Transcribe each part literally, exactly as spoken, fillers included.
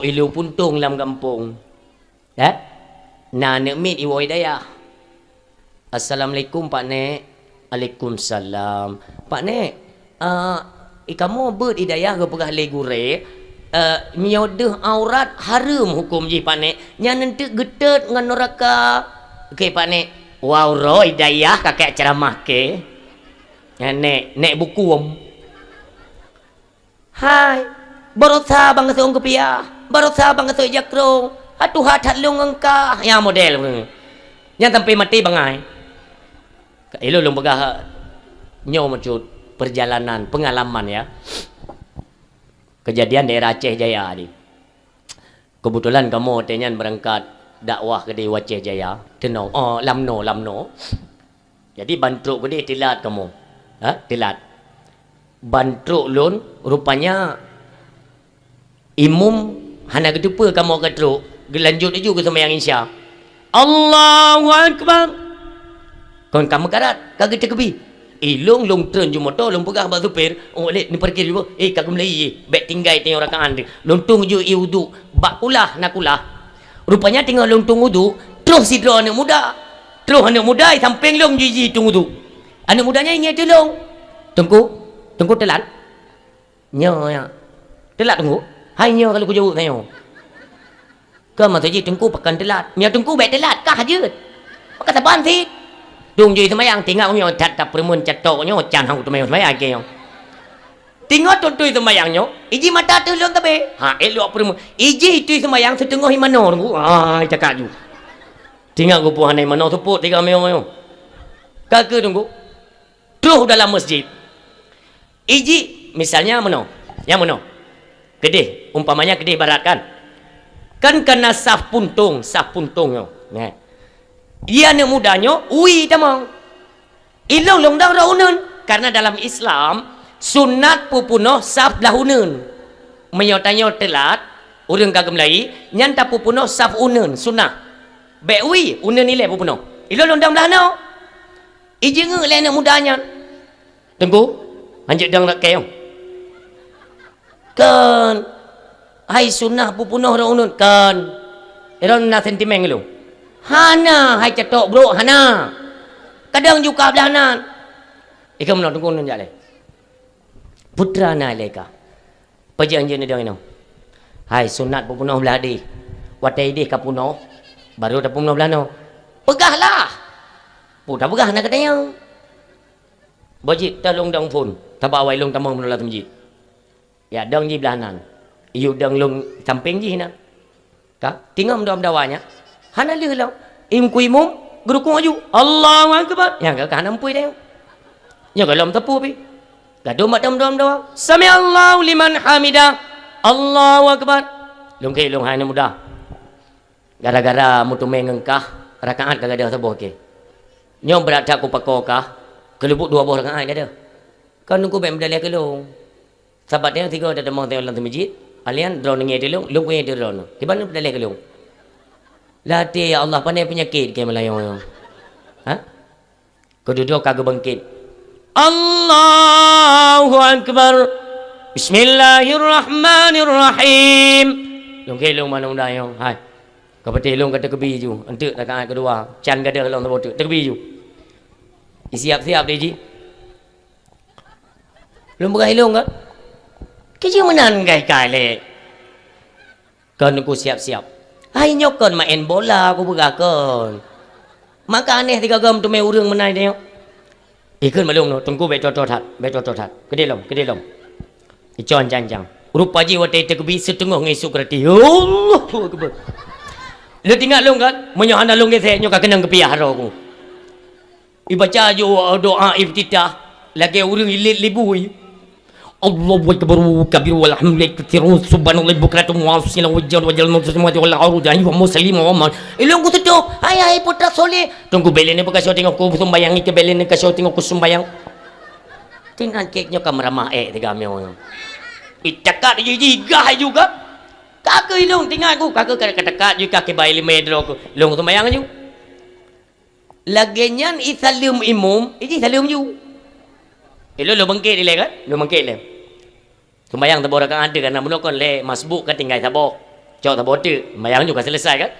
Ilu puntông lam gampông. Eh? Na aneuk miet iwoe dayah. "Assalamualaikum, Pak Nek." "Alaikumsalam." "Pak Nek, eh, i kamoe beuet i dayah geupeugah lé gurée, eh, meunyoe deuh aurat hareuem huköm jih, Pak Nek. Nyan eunteuk geutot ngon nuraka." "Oke, Pak Nek." Wau, roh i dayah kakek ceramah ke. Nyan nek, nek buku. Hai, barosa bang geuseuôt kupiah, barosa bang geuseuôt jakrong, hatuha that lôn ngon kah, nyang model nyan sampai maté bangai. Ilôn lôn peugah nyoe meucut perjalanan pengalaman ya. Kejadian daerah Aceh Jaya tadi. Keubeutulan kamoe watée nyan beurangkat dakwah keudeh u Aceh Jaya, teunoe, oh, lamno, lamno. Jadi ban trok keudeh teulat kamoe. Ha, teulat. Ban trok lôn, rupanya imum hana geuteupeue kamoe ka trok, geulanjut laju geuseumayang Isya. Allahu Akbar. Kon ka meukarat, ka geuteukeubi. Ilôn, lôn treun ju moto, lôn peugah bak supir, "Oh, lé, neuparkir ju, eh, ka geumulai, eh, bék tinggai teungoh rakaat teuh." Lôn tueng ju ié uduk, bak kulah na kulah. Rupanya teungoh lôn tueng uduk, troh sidroe aneuk muda. Troh aneuk muda i sampéng lôn jiji tueng uduk. Aneuk muda nyan ingat lôn. "Teungku, Teungku teulat." "Nyoe, ya." "Teulat, Teungku?" "Hai nyoe ka lôn kujaweueb tanyoe." Ka maksud jih Teungku pakon teulat. Meunyoe Teungku bék teulat, kah jeuet. Maka saban cit. Dong jih seumayang, tinggai nyoe that tapeureumeun catok nyoe, can hana teumé seumayang keu nyoe. Teungoh tuntui seumayang nyoe, iji mata teuh lôn tabe. Ha, elok peureumeun. Iji tui seumayang siteungoh imanoe, Teungku. Ai, cakak ju. Tinggai geupeue hana imanoe seupôt tiga meunyoe. Ka keuh, Teungku. Troh dalam masjid. Iji, misalnya meunoe, nyang meunoe. Keudeh, umpamanya keudeh barat kan? Kan kana saf puntông, saf puntông nyoe. Nah. Iya aneuk muda nyoe, ui tamong. Ilong lông dang rot uneun. Karena dalam Islam, sunat peupunoh saf blah uneun. Meunyoe tanyoe teulat, ureueng ka geumulai, nyan tapeupunoh saf uneun, sunah. Bék ui, uneun ilée peupunoh. Ilong lông dang blah noe. Iji ngeuk lé aneuk muda nyan. Teungku, hanjeuet dong rakyat. Kon. Hai sunah peupunoh rot uneun, kon. Droeneuh na sentimen lom. Hana, hai catok brok, hana. Kadang juga blah nan. Ikam meunoe Teungku nyan jak lé. Putra na lé ka. Pajan jeuet neudong inoe. Hai sunat peupunoh blah deh. Watée ideh ka punoh, baru tapeupunoh blah noe. Peugahlah. Peue tapeugah na geutanyoe. Bajik teuh lông dong phon, taba awai lông tamong meunulak teumjik. Ya dong jih blah nan. Iyup dong lông sampéng jih nan. Ka, tingom dom dawa nyan. Hana lheueh lom. Im ku imum, geurukuk aju. Allahu Akbar. Nyang ka hana muphom dayong. Nyoe ka lom teupeu pi. Gadom bak dom dom dawa. Sami'allahu liman hamidah. Allahu Akbar. Lông keu lông hai aneuk muda. Gara-gara meuteumé ngon kah, rakaat ka gadôh saboh keu. Nyoe brat that kupakoe kah, keuleubuk dua boh rakaat gadôh. Kon Teungku bék meudaleh keu lông. Sabat nyang tiga tateumong teuh lam teumijit, alian droe neungieng teuh lông, lông kuieng teuh droe. Kiban lông meudaleh keu lông. Latih ya Allah, pandai peunyakét keu meulayeue. Ha? Keududoe ka geubangkét. Allahu Akbar. Bismillahirrahmanirrahim. Lông keu lông mana undang nyoe. Hai. Ka peuté lông ka teukeubie ju. Enteuk rakaat keudua. Can gadôh lông saboh teuk. Teukeubie ju. Siap-siap deh jih. Lôn peugah ilong kan? Keujeuh meunan kai-kai lé. Kon Teungku siap-siap. Hai nyoe kon maén bola kupeugah kon. Maka aneh sigoe gom teumé ureueng meunan nyoe. Ikheun malum noh, Teungku bék toto that, bék toto that. Keudeh lom, keudeh lom. Icon cang-cang. Rupa jih watée teukeubie siteungoh ngon isuk rati. Allahu Akbar. Lé tinggai lôn kan, meunyoe hana lôn gesek nyoe ka keunong geupiah roh ku. Ibaca ju doa iftitah lagée ureueng ilét libui. Allahu akbar kabira walhamdulillahi katsira subhanallahi bukratan wa asila wa jalla wa jalla wa jalla wa jalla. Ilong ku tutup. Hai hai putra soleh. Teungku belen ni beukaso tengok ku sumbayang ni ke belen ni kaso tengok ku sumbayang. Tinggal kek nyoka meramah eh tiga meo. Itakat jiji gah juga. Kaka ilong tinggal ku kaka kata kat juga ke bai lima dro ku. Long sumbayang ju. Lagée nyan isaleuem imum, iji saleuem ju. Ilong lo bangkit ilée kan? Lo bangkit ilée. Sumbayang saboh rakaat teuh kana bunoe kon lé masbuk ka tinggai saboh. Cok saboh teuk, sembahyang juga selesai kan?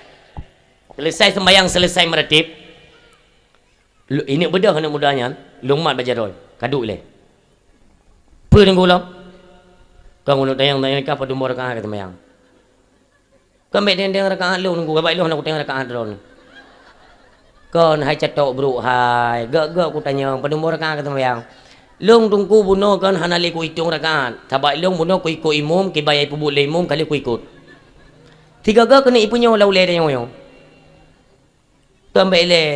Selesai sembahyang, selesai meratib. Lu-, ineuk beudôh aneuk muda nyan, lôn mat bak jaroe, ka duek lé. Peue Teungku lom? Kon ulôn tanyong-tanyong ka padum boh rakaat ka sembahyang. Kon bèk tanyong-tanyong rakaat lôn Teungku, sabab lôn hana kutanyong rakaat droeneuh. Kon hai catok brôk hai, gèk-gèk kutanyong padum boh rakaat ka sembahyang. Lôn Teungku bunoe kon hana lé kuitong rakaat, sabab lôn bunoe kuikot imum, kiban nyang ipeubuet lé imum ka lheueh kuikot. Sigoe-goe keuneuk ipeunyôh lam ulèe tanyoe nyoe. Kon bèk ilèe,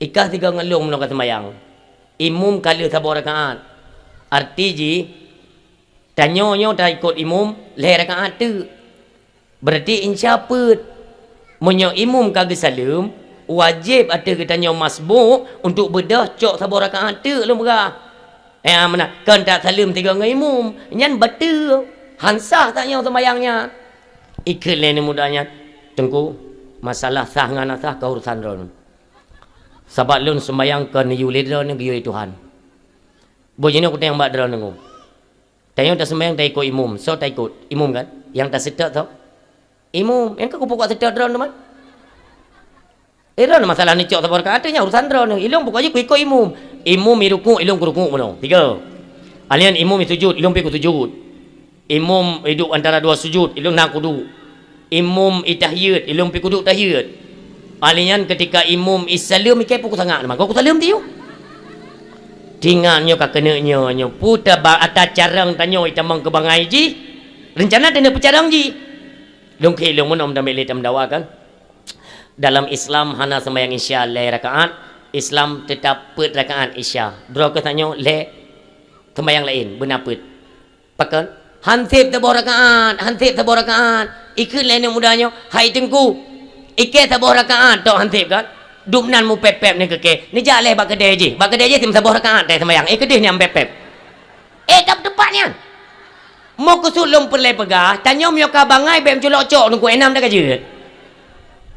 i kah sigoe ngon lôn meunyoe ka seumayang. Imum ka lheueh saboh rakaat. Arti jih, tanyoe nyoe taikot imum lhèe rakaat teuk. Berarti insya peuet. Meunyoe imum ka geusaleuem, wajéb ateueh geutanyoe masbuk untuk beudôh cok saboh rakaat teuk lôn peugah. Eh, ah, meunan. Kon tasaleuem sigoe ngon imum. Nyan bateue. Han sah tanyoe seumayang nyan. Ikheun lé aneuk muda nyan, "Teungku, masalah sah ngon hana sah kon urusan droeneuh. Sabab lôn seumayang kon neuyue lé droeneuh, geuyue lé Tuhan. Boh jinoe kutanyong bak droeneuh Teungku. Tanyoe taseumayang taikot imum, soe taikot? Imum kan? Nyang taseutôt soe? Imum. Nyang ka kupeubuet seutôt droeneuh teuma." Eh, droeneuh masalah neucok saboh rakaat, nyan urusan droeneuh. Ilôn pokok jih kuikot imum. Imum irukuk, ilôn kurukuk bunoe. Tiga. Alèh nyan imum isujud, ilôn pih kusujud. Imum iduek antara dua sujud, ilôn na kuduek. Imum itahiyat, ilôn pih kuduek tahiyat. Alèh nyan keutika imum isaleuem, ikei pih kusangak teuma, kon kusaleuem tiyueb. Tingat nyoe ka keuneuk nyoe, nyoe peue taba ata carông tanyoe itamong keu bangai jih. Reuncana tanyoe peucarông jih. Lôn kheun lôn meunan, meunan bèk lé tameudawa kan. Dalam Islam hana seumayang Isya lhèe rakaat, Islam teutap peuet rakaat Isya. Droe keuh tanyoe lhèe seumayang laén, beuna peuet. Pakon? Han sép saboh rakaat, han sép saboh rakaat. Ikheun lé aneuk muda nyoe, "Hai Teungku, ikei saboh rakaat tok han sép kan?" Dubnan meupép-pép nyan keu kèe. Neujak lé bak keudè jih. Bak keudè jih sim saboh rakaat teuh seumayang. Eh, keudeh nyan pép-pép. Eh, ka teupeu nyan. Meukeusut lôn peureulèe peugah, tanyoe meunyoe ka bangai bèk meuculok cok Teungku, enam dak ka jeuet.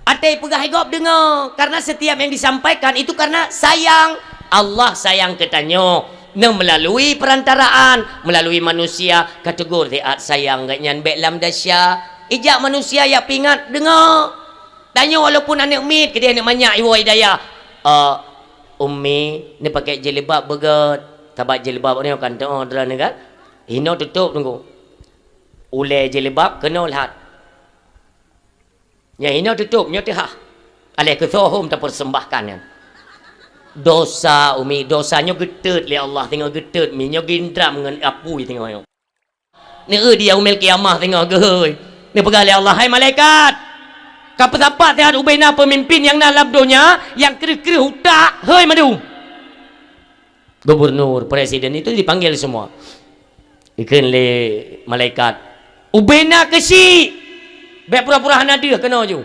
Até peugah lé gob deungö, karena setiap yang disampaikan itu karena sayang. Allah sayang keu tanyoe, nyan meulalu perantaraan, meulalu manusia ka teugor siat sayang geuh nyan bèk lam dasya. Ijak manusia jak peuingat deungö. Tanyoe walaupun aneuk miet, keudeh aneuk manyak iwoe i dayah. "Eh, Ummi, neupakèk jilbab beugöt, sabab jilbab nyoe kan teuôt droeneuh kan? Hinoe tutôp Teungku. Ulèe jilbab keunoe lhat." Nyan hinoe tutôp, nyoe teuhah. Aléh keu soe hom tapersembahkan nyan. Dosa, Umi, dosa nyoe geuteut lé Allah singoh geuteut, Mi, nyoe gindram ngon apui singoh nyoe. Neueu di yaumil qiyamah singoh geuhôi. Neupeugah lé Allah, "Hai malaikat, kapeusapat sihat ubena peumimpin nyang na lam donya nyang kreueh-kreueh utak, hôi mandum." Gubernur, presiden itu dipanggil semua. Ikheun lé malaikat, "Ubena keuchik! Bèk pura-pura hana deuh keunoe ju."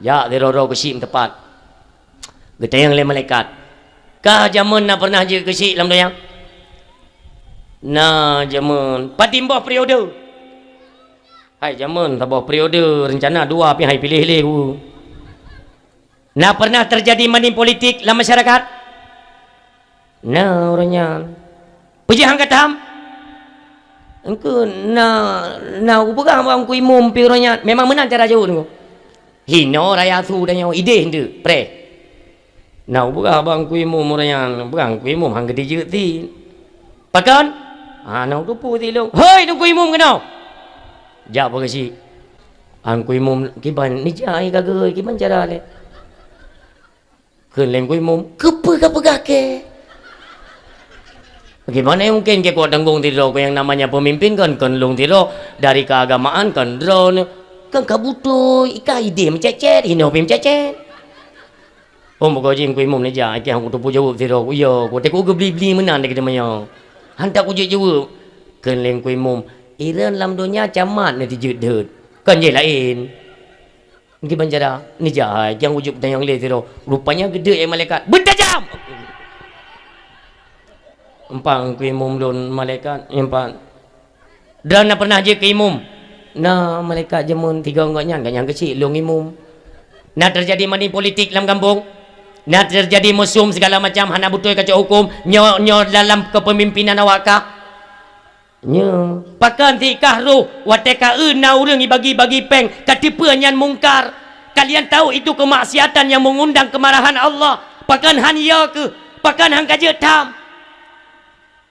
Jak sidroe-droe keuchik meutepat. Geutanyong lé malaikat, "Ka jameun na pernah jeuet keuchik lam donya?" "Na jameun." "Padum boh periode?" "Hai jameun, saboh periode, rencana dua pih hai piléh lé ku." "Na pernah terjadi money politik lam masyarakat?" "Na uroe nyan." "Peue jih han ka tham?" "Engkeu na, na kupeugah bak Teungku Imum pih uroe nyan." Memang meunan cara jaweueb Teungku. Hinoe raya su tanyoe, idéh enteuk, preh. "Na kupeugah bak Teungku Imum uroe nyan, peugah Teungku Imum han geutijeuet cit." "Pakon?" "Hana kuteupeu cit lôn." "Hôi, Teungku Imum keunoe!" Jak peugah cit. Teungku Imum kiban, "Nijak ai ka geuhôi, kiban cara lé?" Kheun lé Teungku Imum, "Keupeue kapeugah kèe?" Bagaimana mungkin kèe kutanggong sidroe, keu nyang namanya pemimpin kan, kon lôn sidroe, dari keagamaan kan droeneuh. Kan ka beutôi, i kah idéh meucécét, hinoe pih meucécét. Oh, meugoe jih Teungku Imum neujak, i kah kuteupeu jaweueb sidroe, ku yo, ku teuk geubli-bli meunan di keuteumanyong. Han that kujeuet jaweueb. Kheun lé Teungku Imum, "Ireuen lam donya camat neutijeuet deuet. Kan jih laén." Kiban cara, neujak hai, nyang wujud tanyong lé sidroe. Rupanya geudeuek lé malaikat. Beutajam! Empat Teungku Imum lôn malaikat, empat. "Droeneuh na pernah jeuet keu imum?" "Na, malaikat jameun tiga gobnyan, gobnyan keuchik lôn imum." "Na terjadi money politik lam gampông? Na terjadi mesum segala macam, hana beutôi kacok huköm, nyoe, nyoe dalam kepemimpinan awak kah?" Nyo, pakon sikah roh, watée ka eu na ureuëng ibagi-bagi péng, ka teupeue nyan mungkar. Kalian tahu itu kemaksiatan yang mengundang kemarahan Allah. Pakon han yo keuh, pakon han ka jeuet tham.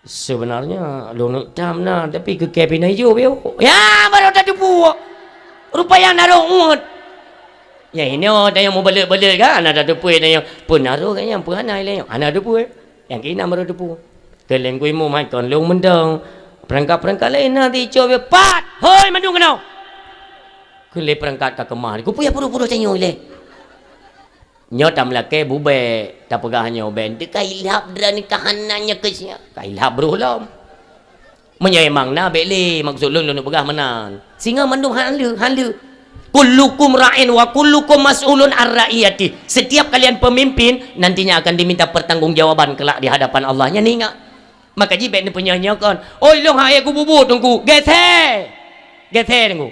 Sebenarnya lôn tam na, tapi keu kée pih na ijo bieu. Ya, baru tateupeue. Rupanya na roh uet. Ya, ini ada yang mau balik-balik kan, ada teupeue, ada yang pun na roh kan, yang pun hana ilée. Hana teupeue. Nyang keunan baru teupeue. Keu lengkui mu mai kon lôn mendong. Perangkat-perangkat lain na dicoe pat. Hoi, mandum keunoe. Keu lé perangkat ka keumah. Ku puyah puru-puru tanyoe lé. Nyoe tameulakée bubek, tapeugah nyoe ben. Teuka ilhab dra ni ka hana nyoe keu sia. Ka ilhab broh lom. Meunyoe emang na bék lé, maksud lôn, lôn peugah meunan. Singoh mandum han lé, han lé. "Kullukum ra'in wa kullukum mas'ulun an ra'iyati." Setiap kalian pemimpin nantinya akan diminta pertanggungjawaban kelak di hadapan Allah. Nyan ingat. Maka jih bék neupeunyah-nyah kon. "Oi, lôn hai kubu-bu teungku." Geser. Geser teungku.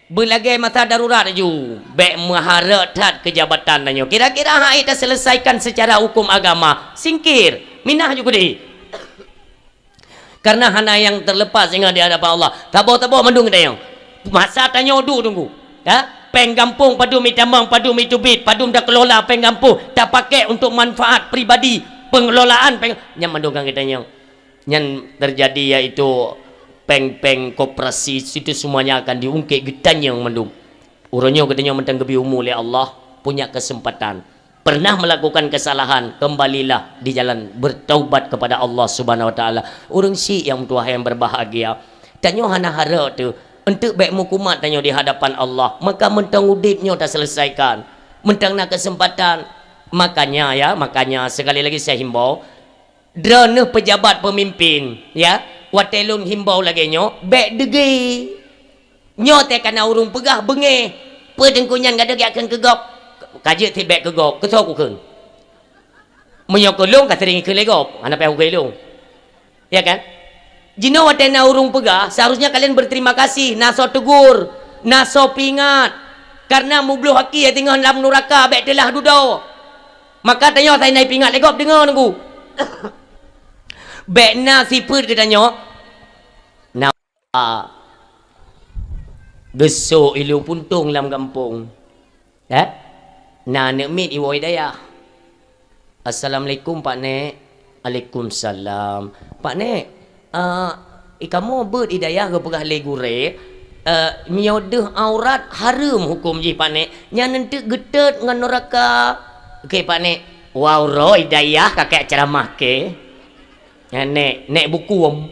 Beulagée masa darurat laju. Bék meuharap that keu jabatan tanyoe. Kira-kira hai taselesaikan secara hukum agama. Singkir. Minah ju keudeh. Karena hana nyang terlepas ingat di hadapan Allah. Saboh-saboh mandum geutanyoe. Masa tanyoe duek teungku. Ya, péng gampông padum itamong, padum iteubiet, padum takelola péng gampông, tapakai untuk manfaat pribadi, pengelolaan péng, nyan mandum kan geutanyoe. Nyan terjadi yaitu péng-péng koperasi, situ semuanya akan diungkit geutanyoe mandum. Uroe nyoe geutanyoe mantong geubri umu lé Allah, punya kesempatan. Pernah melakukan kesalahan, kembalilah di jalan bertaubat kepada Allah Subhanahu Wa Taala. Ureuëng syiek nyang meutuwah nyang berbahagia, tanyoe hana harap teuh, eunteuk bék meukumat tanyoe di hadapan Allah, maka mantong udeb nyoe taselesaikan. Mantong na kesempatan. Makanya ya, makanya sekali lagi saya himbau, droeneuh pejabat pemimpin, ya, watée lôn himbau lagée nyoe, bék deugée. Nyoe teuh kana ureuëng peugah beungéh, peue teungku nyan gadôh geujak kheun keu gob. Ka jeuet sit bék keu gob, keu soe kukheun? Meunyoe keu lôn ka sering kheun lé gob, hana payah kukheun lôn. Ya kan? Jinoe watée na ureuëng peugah, seharusnya kalian berterima kasih, na soe tegur, na soe peuingat. Karena meubloh aki singoh lam nuraka bék teulah dudoe. Maka tanyoe sai na peuingat lé gob deungoe teungku. Bék na sifeuet geutanyoe. Na geusok ilu puntông lam gampông. Eh? Na aneuk miet iwoe dayah. "Assalamualaikum, Pak Nek." "Alaikumsalam." "Pak Nek, eh, i kamoe beuet i dayah geupeugah lé gurée, eh, meunyoe deuh aurat hareuem huköm jih, Pak Nek. Nyan eunteuk geutot ngon nuraka." "Oke, Pak Nek." "Wau, roh i dayah kakek ceramah ke." "Nyan, Nek, Nek bukum."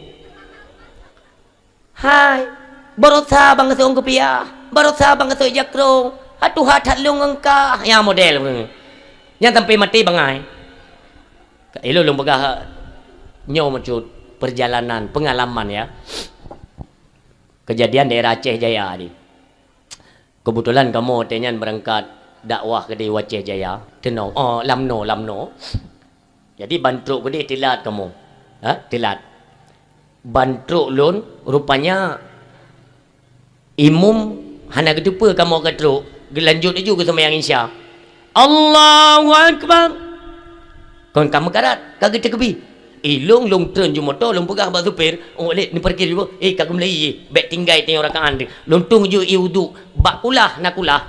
Hai, barosa bangeuseueng kupiah, barosa bangeuseueng jakrong, hatuha that lôn ngon kah, nyang model nyan sampai maté bangai. Ilôn lôn peugah nyoe meucut perjalanan pengalaman ya. Kejadian daerah Aceh Jaya di. Kebetulan kamoe watée nyan beurangkat dakwah keudeh u Aceh Jaya, teunong, oh, lam noe, lam noe. Jadi ban trok keudeh teulat kamoe. Ha, teulat. Ban trok lôn, rupanya imum hana geuteupeue kamoe ka trok, geulanjut laju geuseumayang Isya. Allahu Akbar. Kon ka meukarat, ka geuteukeubi. Ilôn lôn treun ju moto, lôn peugah bak supir, "Oh, lé, neuparkir ju, eh, ka geumeulai, eh, bék tinggai tanyoe rakaat teuh." Lôn tueng ju ié uduk, bak kulah na kulah.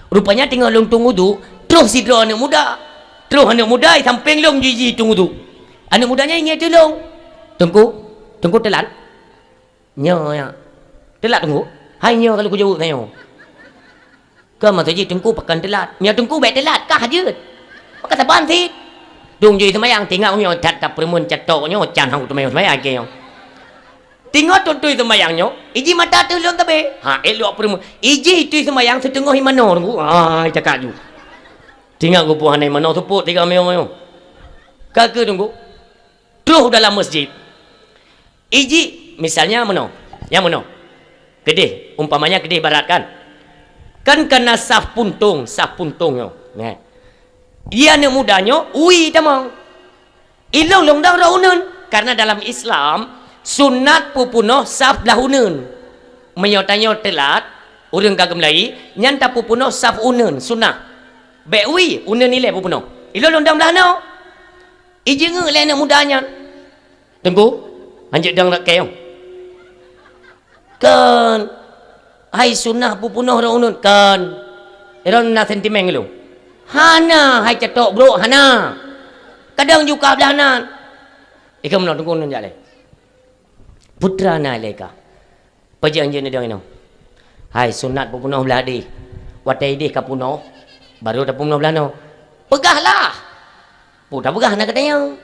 Rupanya teungoh lôn tueng uduk, troh sidroe aneuk muda. Troh aneuk muda i sampéng lôn ju jitueng uduk. Aneuk muda nyan ingat tulông. "Teungku, Teungku teulat?" "Nyoe, ya." "Teulat, Teungku?" "Hai nyoe ka lôn kujaweueb tanyoe." Ka maksud jih Teungku pakon teulat. Nyoe Teungku bék teulat, kah jeuet. Maka saban cit. Dong jih seumayang, tinggai nyoe that ka peureumeun catok nyoe, can hang teumé seumayang keu nyoe. Teungoh tuntui seumayang nyoe, iji mata teuh lôn tabé. Ha, elok peureumeun. Iji tui seumayang siteungoh imanoe Teungku. Hai, cakak ju. Tinggai geupeue hana imanoe seupôt tiga meunyoe-meunyoe. Ka keuh Teungku. Troh dalam masjid. Iji, misalnya meunoe, nyang meunoe. Keudeh, umpamanya keudeh barat kan? Kan kana saf puntông, saf puntông nyoe. Nah. Iya aneuk muda nyoe, ui tamong. Ilông lông dang rot uneun. Karena dalam Islam, sunat peupunoh saf blah uneun. Meunyoe tanyoe teulat, ureueng ka geumeulai, nyan tapeupunoh saf uneun, sunah. Bék ui, uneun ilée peupunoh. Ilông lông dang blah noe. Ijingeuk lé aneuk muda nyan. "Teungku, hanjeuet dong rot kée nyoe." Kon. Hai sunat peupunoh droeneuh, kon. Droeneuh na sentimen lom. Hana, hai catok brok, hana. Kadang ju ka blah nan. Ikeu meunoe teungku nyan jak lé. Putra na lé ka. Pajan jeuet neudong inoe. Hai sunat peupunoh blah deh. Watée ideh ka punoh, baru tapeupunoh blah noe. Peugahlah. Peue tapeugah na gata nyoe.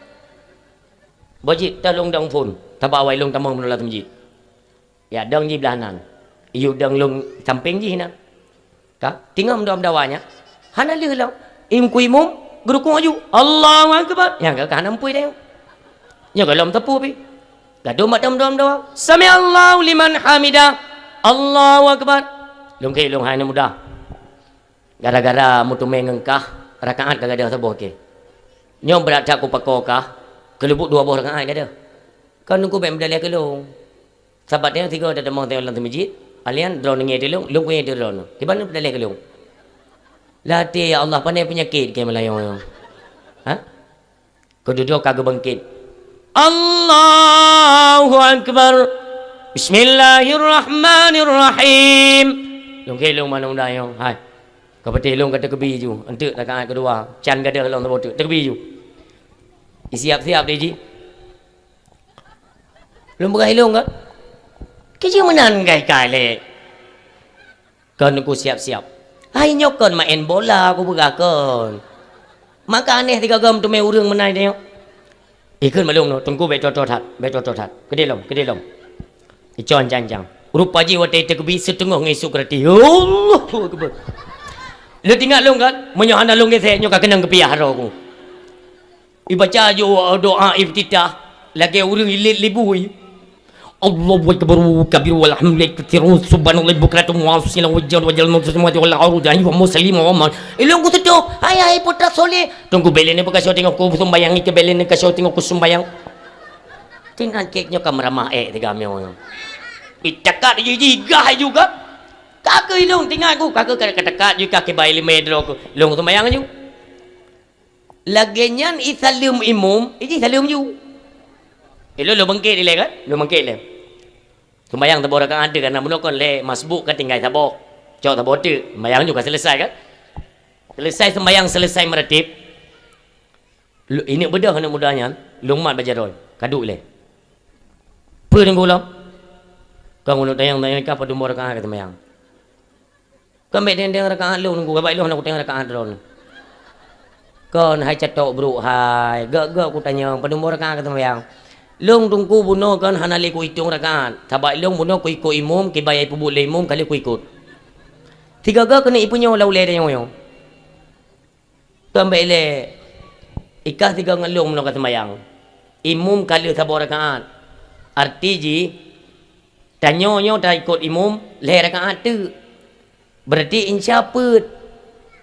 Bajik teuh lôn dong phon, taba awai lôn tamong meunulak teumjik. Ya dong jih blah nan. Iyup dong lôn sampéng jih nan. Ka, teungoh meudoa-meudoa nyan. Hana lheueh lom. Im ku imum, geurukuk aju. Allahu Akbar. Nyang ka hana meupui dayong. Nyoe ka lom teupeu pi. Gadôh mak dong meudoa-meudoa. Sami'allahu liman hamidah. Allahu Akbar. Lôn keu lôn hai aneuk muda. Gara-gara meuteumé ngon kah, rakaat ka gadôh saboh keu. Nyoe brat that kupakoe kah, keuleubuk dua boh rakaat gadôh. Kon teungku bék meudaleh keu lôn. Sabat nyan sigoe tatamong teungoh lam teumijit, alian droeneuh ngieng teuh lôn, lôn kuieng teuh droeneuh. Kiban peudaleh keu lôn. Lateh ya Allah, pane peunyakét keu meulayeue nyoe. Ha? Keududoe ka geubeungkét. Allahu Akbar. Bismillahirrahmanirrahim. Lôn keu lôn manoe muda nyoe. Hai. Ka patéh lôn ka teukeubie ju. Eunteuk rakaat keudua. Can gadôh lom saboh teuk. Teukeubie ju. Isiap-siap deh jih. Lôn peugah ilôn kan? Keu jih meunan kai-kai lé. Kon ku siap-siap. Hai nyoe kon maén bola ku peugah kon. Maka aneh tiga gam teumé ureuëng meunan nyoe. Ikheun malông nyoe, teungku bék toto that, bék toto that. Keudéh lom, keudéh lom. Icon jan-jan. Rupa jih watée teukeubie siteungoh ngon isuk rati. Allahu Akbar. Lé tingat lôn kan, meunyoe hana lôn gesek nyoe ka keunong geupiah droe ku. Ibaca ju doa iftitah lagée ureuëng ilét libui. Allahu akbar kabir walhamdulillahi katsiran subhanallahi bukratan wa asila wa jalla wa jalla wa jalla wa jalla wa muslim wa aman. Ilong ku tutup. Hai hai putra soleh. Tunggu belen ni buka syuting aku sumbayang ke belen ni ka syuting aku sumbayang. Tinggal kek nyo ka meramah eh tiga myo. Itakat jiji gah juga. Kake ilong tinggal ku kake kata-kata juga ke bai lima dro ku. Ilong sumbayang ju. Lagée nyan isaleuem imum, iji saleuem ju. Eh, lôn, lôn beungkét ilée kan? Lôn beungkét ilée. Sumbayang saboh rakaat teuk, karena bunoe kon lé masbuk ka tinggai saboh. Cok saboh teuk, sumbayang ju ka selesai kan? Selesai sumbayang, selesai meuratéb. Lu-, ineuk beudôh aneuk muda nyan, lôn mat bak jaroe, ka duek ilée. Peue teungku lom? Ka ulôn tanyong-tanyong ka padum boh rakaat ka sumbayang. Kon bék deng-deng rakaat lôn, ku ka bai lôn hana kuteng rakaat droeneuh. Kon hai catok brok hai, gak-gak kutanyong padum boh rakaat ka sumbayang. Lôn teungku bunoe kon hana lé kuitong rakaat, sabab lôn bunoe kuikot imum, kiban nyang ipeubuet lé imum ka lheueh kuikot. Sigoe-goe keuneuk ipunyong lam ulée tanyoe nyoe. Kon bék ilée, ikah sigoe ngon lôn meunyoe ka sumbayang. Imum ka lheueh saboh rakaat. Arti jih, tanyoe nyoe taikot imum lhée rakaat teuk. Beurati insya peuet.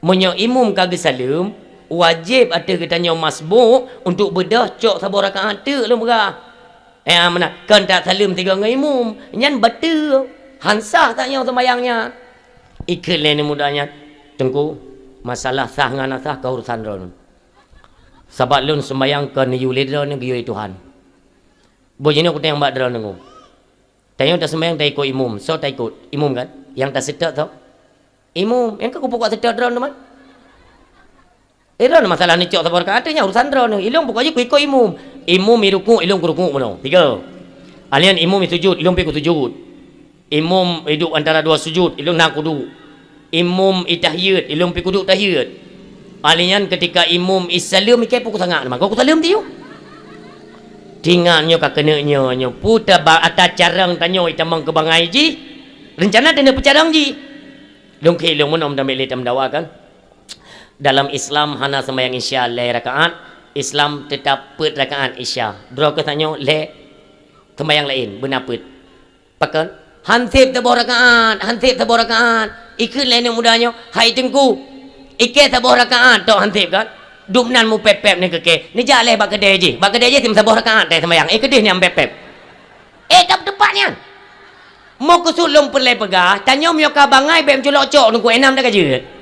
Meunyoe imum ka geusaleuem, wajéb ateueh geutanyoe masbuk untuk beudôh cok saboh rakaat teuk lôn peugah. Eh, ah, meunan, kon tasaleuem sigoe ngon imum. Nyan bateue. Han sah tanyoe sumbayang nyan. Ikheun lé aneuk muda nyan, "Teungku, masalah sah ngon hana sah ka urusan droeneuh. Sabab lôn sumbayang kon neuyue lé droeneuh, geuyue lé Tuhan. Boh jinoe kutanyong bak droeneuh nyoe. Tanyoe tasumbayang taikot imum, soe taikot? Imum kan? Nyang taseutôt soe? Imum. Nyang ka kupeubuet seutôt droeneuh man." Eh, droeneuh masalah neucok saboh rakaat nyan urusan droeneuh. Ilôn pokok jih kuikot imum. Imum irukuk, ilôn kurukuk bunoe. Tiga. Alian imum isujud, ilôn pi kusujud. Imum iduek antara dua sujud, ilôn na kuduek. Imum itahiyat, ilôn pi kuduek tahiyat. Alian ketika imum isaleuem, ikei pih kusangat, maka kusaleuem tiyu. Tingat nyoe ka keuneuk nyoe, nyoe puta ba ata carong tanyoe itamong keu bangai jih. Rencana tanyoe peucarong jih. Lôn keu ilôn meunoe dan bék lé tameudawa kan. Dalam Islam hana sumbayang Isya lhée rakaat, Islam teutap peuet rakaat Isya. Droe keuh tanyoe lhée sumbayang laén beuna peuet. Pakon? Han sép saboh rakaat, han sép saboh rakaat. Ikheun lé aneuk muda nyoe, "Hai Teungku, ikei saboh rakaat tok han sép kan?" Dum nan mupép-pép nyoe keu kei. Neujak lhée bak keudée jih. Bak keudée jih sim saboh rakaat teuh sumbayang. Eh, keudeh nyan pép-pép. Eh, ka teumpat nyan. Meukeusut lôn peureulée peugah, tanyoe meunyoe ka bangai bék meuculok cok Teungku, eh, nam dak ka jeuet.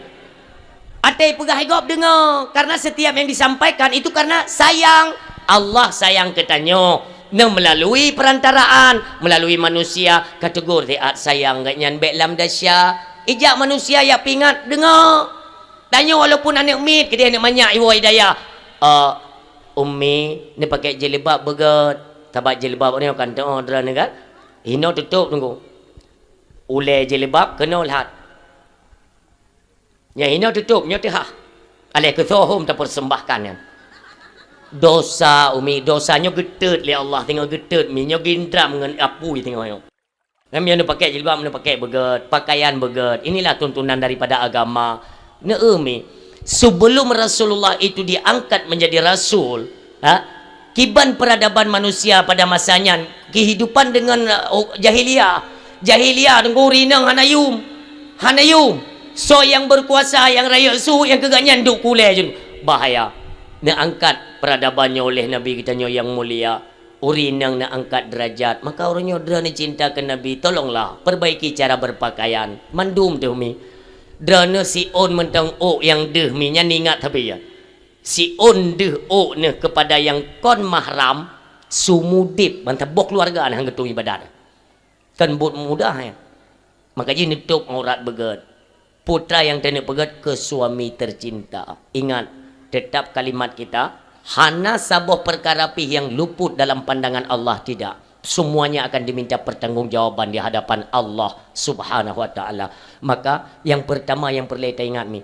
Até peugah gob deungoe, karena setiap yang disampaikan itu karena sayang. Allah sayang keu tanyoe. Nyan meulalui peurantaraan, meulalui manusia, ka teugor siat sayang geuh nyan bék lam dasya. Ijak manusia jak pingat, deungoe. Tanyoe walaupun aneuk miet, keudeh aneuk manyak iwoe i dayah. "Eh, Ummi, neupaké jilbab beugét." Sabab jilbab nyoe kan teuôt droeneuh kan? Hinoe tutôb teungku. Ulée jilbab keunoe that. Nyan hinoe tutôb, nyoe teuhah. Aléh keusoe hom tapersembahkan nyan. Dosa, Umi, dosa nyoe geuteut lé Allah, singoh geuteut, Mi, nyoe gindram ngon apui singoh nyoe. Nyan nyoe neupaké jilbab, neupaké beugét, pakaian beugét. Inilah tuntunan daripada agama. Neu-eu, Mi, sebelum Rasulullah itu diangkat menjadi rasul, ha? Kiban peradaban manusia pada masa nyan, kehidupan dengan, uh, jahiliyah. Jahiliyah, teungku, ureueng inong hana yum. Hana yum. Soe nyang berkuasa, nyang rayeuk su, nyang keu geuhnyan duek kulée jeuet. Bahaya. Neuangkat peradaban nyoe oleh Nabi geutanyoe nyang mulia. Ureueng inong neuangkat derajat. Maka uroe nyoe droeneuh cinta keu Nabi, tolonglah perbaiki cara berpakaian. Mandum teuh, Mi. Droeneuh siôn mantong ôk nyang deuh, Mi, nyan ingat sabe, ya. Siôn deuh ôk neuh keupada nyang kon mahram, seumudeb ban saboh keuluwarga neuh han geutueng iébadat. Kan buet mudah, ya. Maka jih neutôb aurat beugét. Putra nyang taneuk peugét keu suami tercinta. Ingat, tetap kalimat kita, hana saboh peukara pih nyang luput dalam pandangan Allah, tidak. Semuanya akan diminta pertanggungjawaban di hadapan Allah Subhanahu wa Taala. Maka, nyang pertama nyang peureulée taingat, Mi,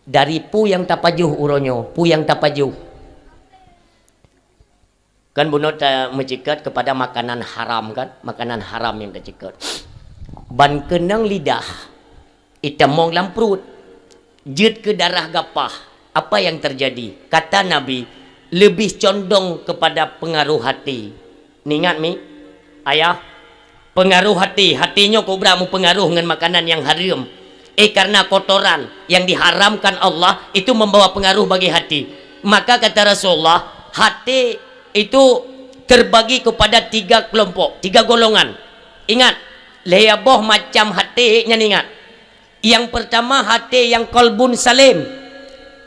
dari peue nyang tapajoh uroe nyoe, peue nyang tapajoh. Kan bunoe tameuceukeut keupada makanan haram kan? Makanan haram nyang taceukeut. Ban keunong lidah, itamong lam pruet, jeuet keu darah gapah. Apa nyang teujadi? Kata Nabi, leubeh condong keupada peungaroh até. Neuingat, Mi? Ayah, peungaroh até, até nyoe kobra meupeungaroh ngon makanan nyang hareuem. Eh, karena kotoran yang diharamkan Allah itu membawa pengaruh bagi hati. Maka kata Rasulullah, hati itu terbagi kepada tiga kelompok, tiga golongan. Ingat, lhée boh macam hati nyan ingat. Yang pertama, hati yang kolbun salim.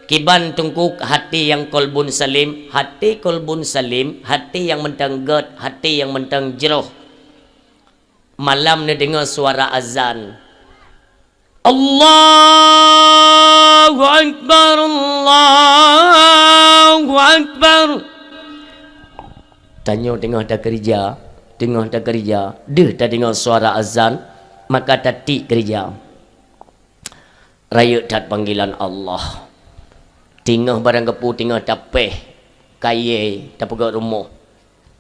Kiban teungku hati yang kolbun salim, hati kolbun salim, hati yang mantong gét, hati yang mantong jroh. Malam neudeungoe suara azan. Allahu Akbar, Allahu Akbar. Tanyoe teungoh takeurija, teungoh takeurija, deuh tadeungoe suara azan, maka tatiek keurija. Rayeuk that panggilan Allah. Teungoh barang geupeu, teungoh tapéh kayée, tapeugét rumoh.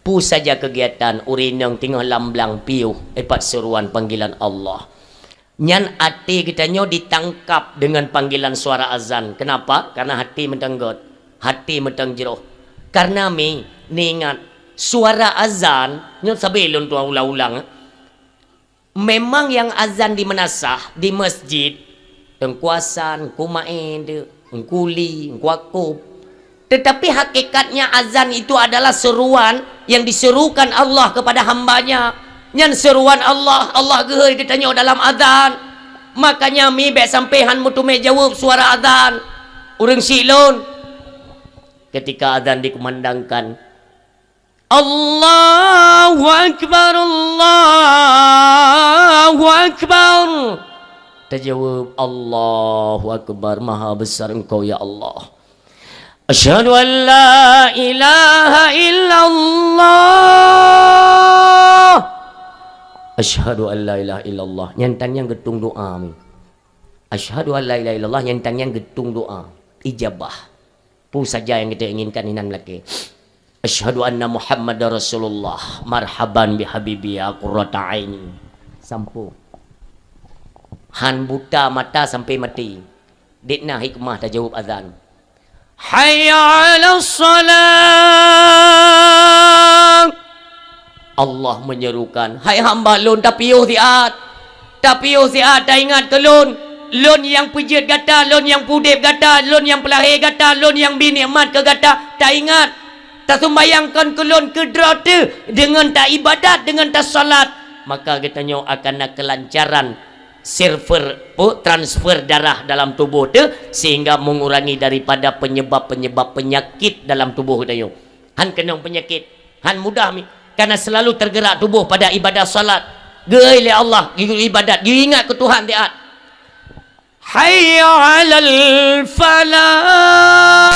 Peue saja keugiatan, ureueng inong teungoh lam blang piôh, ipat seuruan panggilan Allah. Nyan até geutanyoe ditangkap deungon panggilan suara azan. Kenapa? Karena hati mantong gét, hati mantong jroh. Karena, Mi, neuingat, suara azan, nyoe sabe lôn tuan ulang-ulang, eh. Memang nyang azan di meunasah, di masjid, Teungku Hasan, Teungku Maé, Teungku Li, Teungku Yakub. Tetapi hakikatnya azan itu adalah seruan yang diserukan Allah kepada hamba-Nya. Nyan seruan Allah, Allah geuhôi geutanyoe dalam azan. Makanya, Mi, bék sampai han meuteumé jaweueb suara azan. Ureueng syiek lôn, ketika azan dikumandangkan, Allahu Akbar, Allahu Akbar. Tajaweueb, "Allahu Akbar, maha besar Engkau, ya Allah. Asyhadu an la ilaha illallah. Asyhadu an la ilaha illallah." Nyan tan nyan geutung doa, Mi. Asyhadu an la ilaha illallah, nyan tan nyan geutung doa. Ijabah. Peue saja nyang geutanyoe inginkan inan lakée. Asyhadu anna Muhammadar Rasulullah. Marhaban bi habibi ya qurrata aini. Sampoe. Han buta mata sampai maté. Dit na hikmah tajaweueb azan. Hayya 'alas shalah. Allah menyerukan, "Hai hamba Lôn, tapiôh siat. Tapiôh siat, taingat keu Lôn. Lôn nyang peujeuet gata, Lôn nyang peudeb gata, Lôn nyang peulahé gata, Lôn nyang bi nikmat keu gata. Taingat, tasumbayang kon keu Lôn keudroe teuh deungon taibadat, deungon tasalat. Maka geutanyoe akan na keulancaran server, transfer darah dalam tuboh teuh, sehingga mengurangi daripada penyebab-penyebab penyakit dalam tuboh geutanyoe." Han keunong peunyakét, han mudah mi. Karena selalu tergerak tubuh pada ibadah salat. Geuié lé Allah, ibadat, geuingat keu Tuhan siat. Hayya 'alal falah.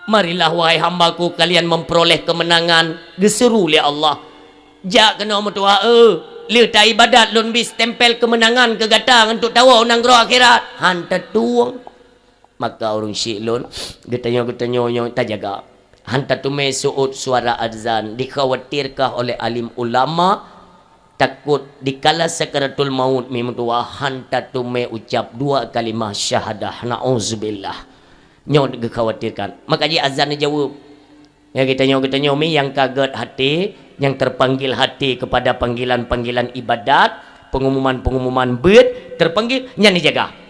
Marilah, wahai hamba-Ku, kalian memperoleh kemenangan, geuseuru lé Allah. Jak keunoe meutuah, eh, lheueh taibadat lôn bri stempel kemenangan keu gata ngon trok tawoe u nanggroe akhirat. Han tatueng. Maka ureuëng syik lôn, geutanyoe-geutanyoe nyoe tajaga. Han tateumé seuôt suara azan, dikhawatirkan oleh alim ulama, takot dikala sakaratul maut mi meutuah han tateumé ucap dua kalimah syahadah, na'udzubillah. Nyoe geukhawatirkan. Maka jih azan jaweueb. Ya, geutanyoe-geutanyoe mi nyang ka gét hati, nyang terpanggil hati kepada panggilan-panggilan ibadat, pengumuman-pengumuman beuet, terpanggil, nyan dijaga.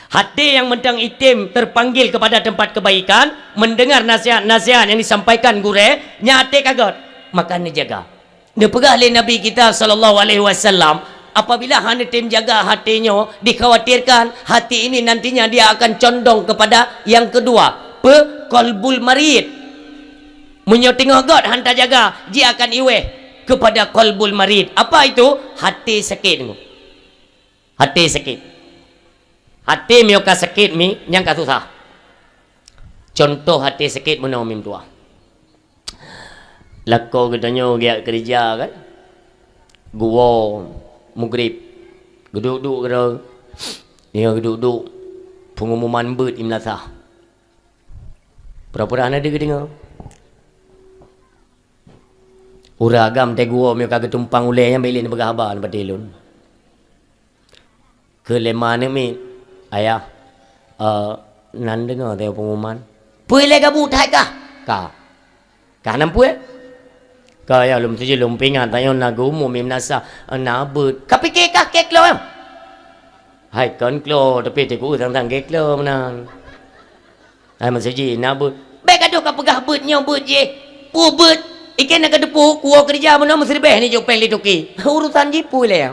Hati nyang mantong item terpanggil kepada tempat kebaikan, mendengar nasihat-nasihat yang disampaikan gurée, nyan hati ka gét, maka neujaga. Neupeugah lé Nabi kita sallallahu alaihi wasallam, apabila hana tem jaga hati nyoe, dikhawatirkan hati ini nantinya dia akan condong kepada yang kedua, pe? Qalbul marid. Meunyoe teungoh gét han tajaga, jih akan iweh kepada qalbul marid. Apa itu? Hati sakét. Hati sakét. Hati meunyoe ka sakét mi, nyang ka susah. Contoh hati sakét meunoe mi meutuah. Lakoe geutanyoe geujak keureuja kan. Geuwoe mugrib. Geuduek-duek keudroe. Nyoe geuduek-duek pengumuman beuet i meulasah. Pura-pura hana deuh geudeungoe. Ureuëng agam teuguwoe meunyoe ka geutumpang ulée nyan bèk lé neupeugah haba neupatéh lôn. Keu lé ma aneuk miet, "Ayah, eh, nan deungoe teuh pengumuman." "Peue lé gabu that kah?" "Ka." "Ka nan peue?" "Ka, ya, lôn sijih lôn peuingat, tanyoe na geumu mi meunasah, na beuet." "Ka pike kah keu klo?" "Hai kon klo, tapi teuk tang-tang keu klo meunan." Hai meuseujid na beuet. Bék gadoh ka peugah beuet nyoe beuet jéh. Peue beuet? Iken na ka teupeu kuwoe keureuja meunoe meuseuribèe nijôk péng lé toke. Urosan jih peue lé?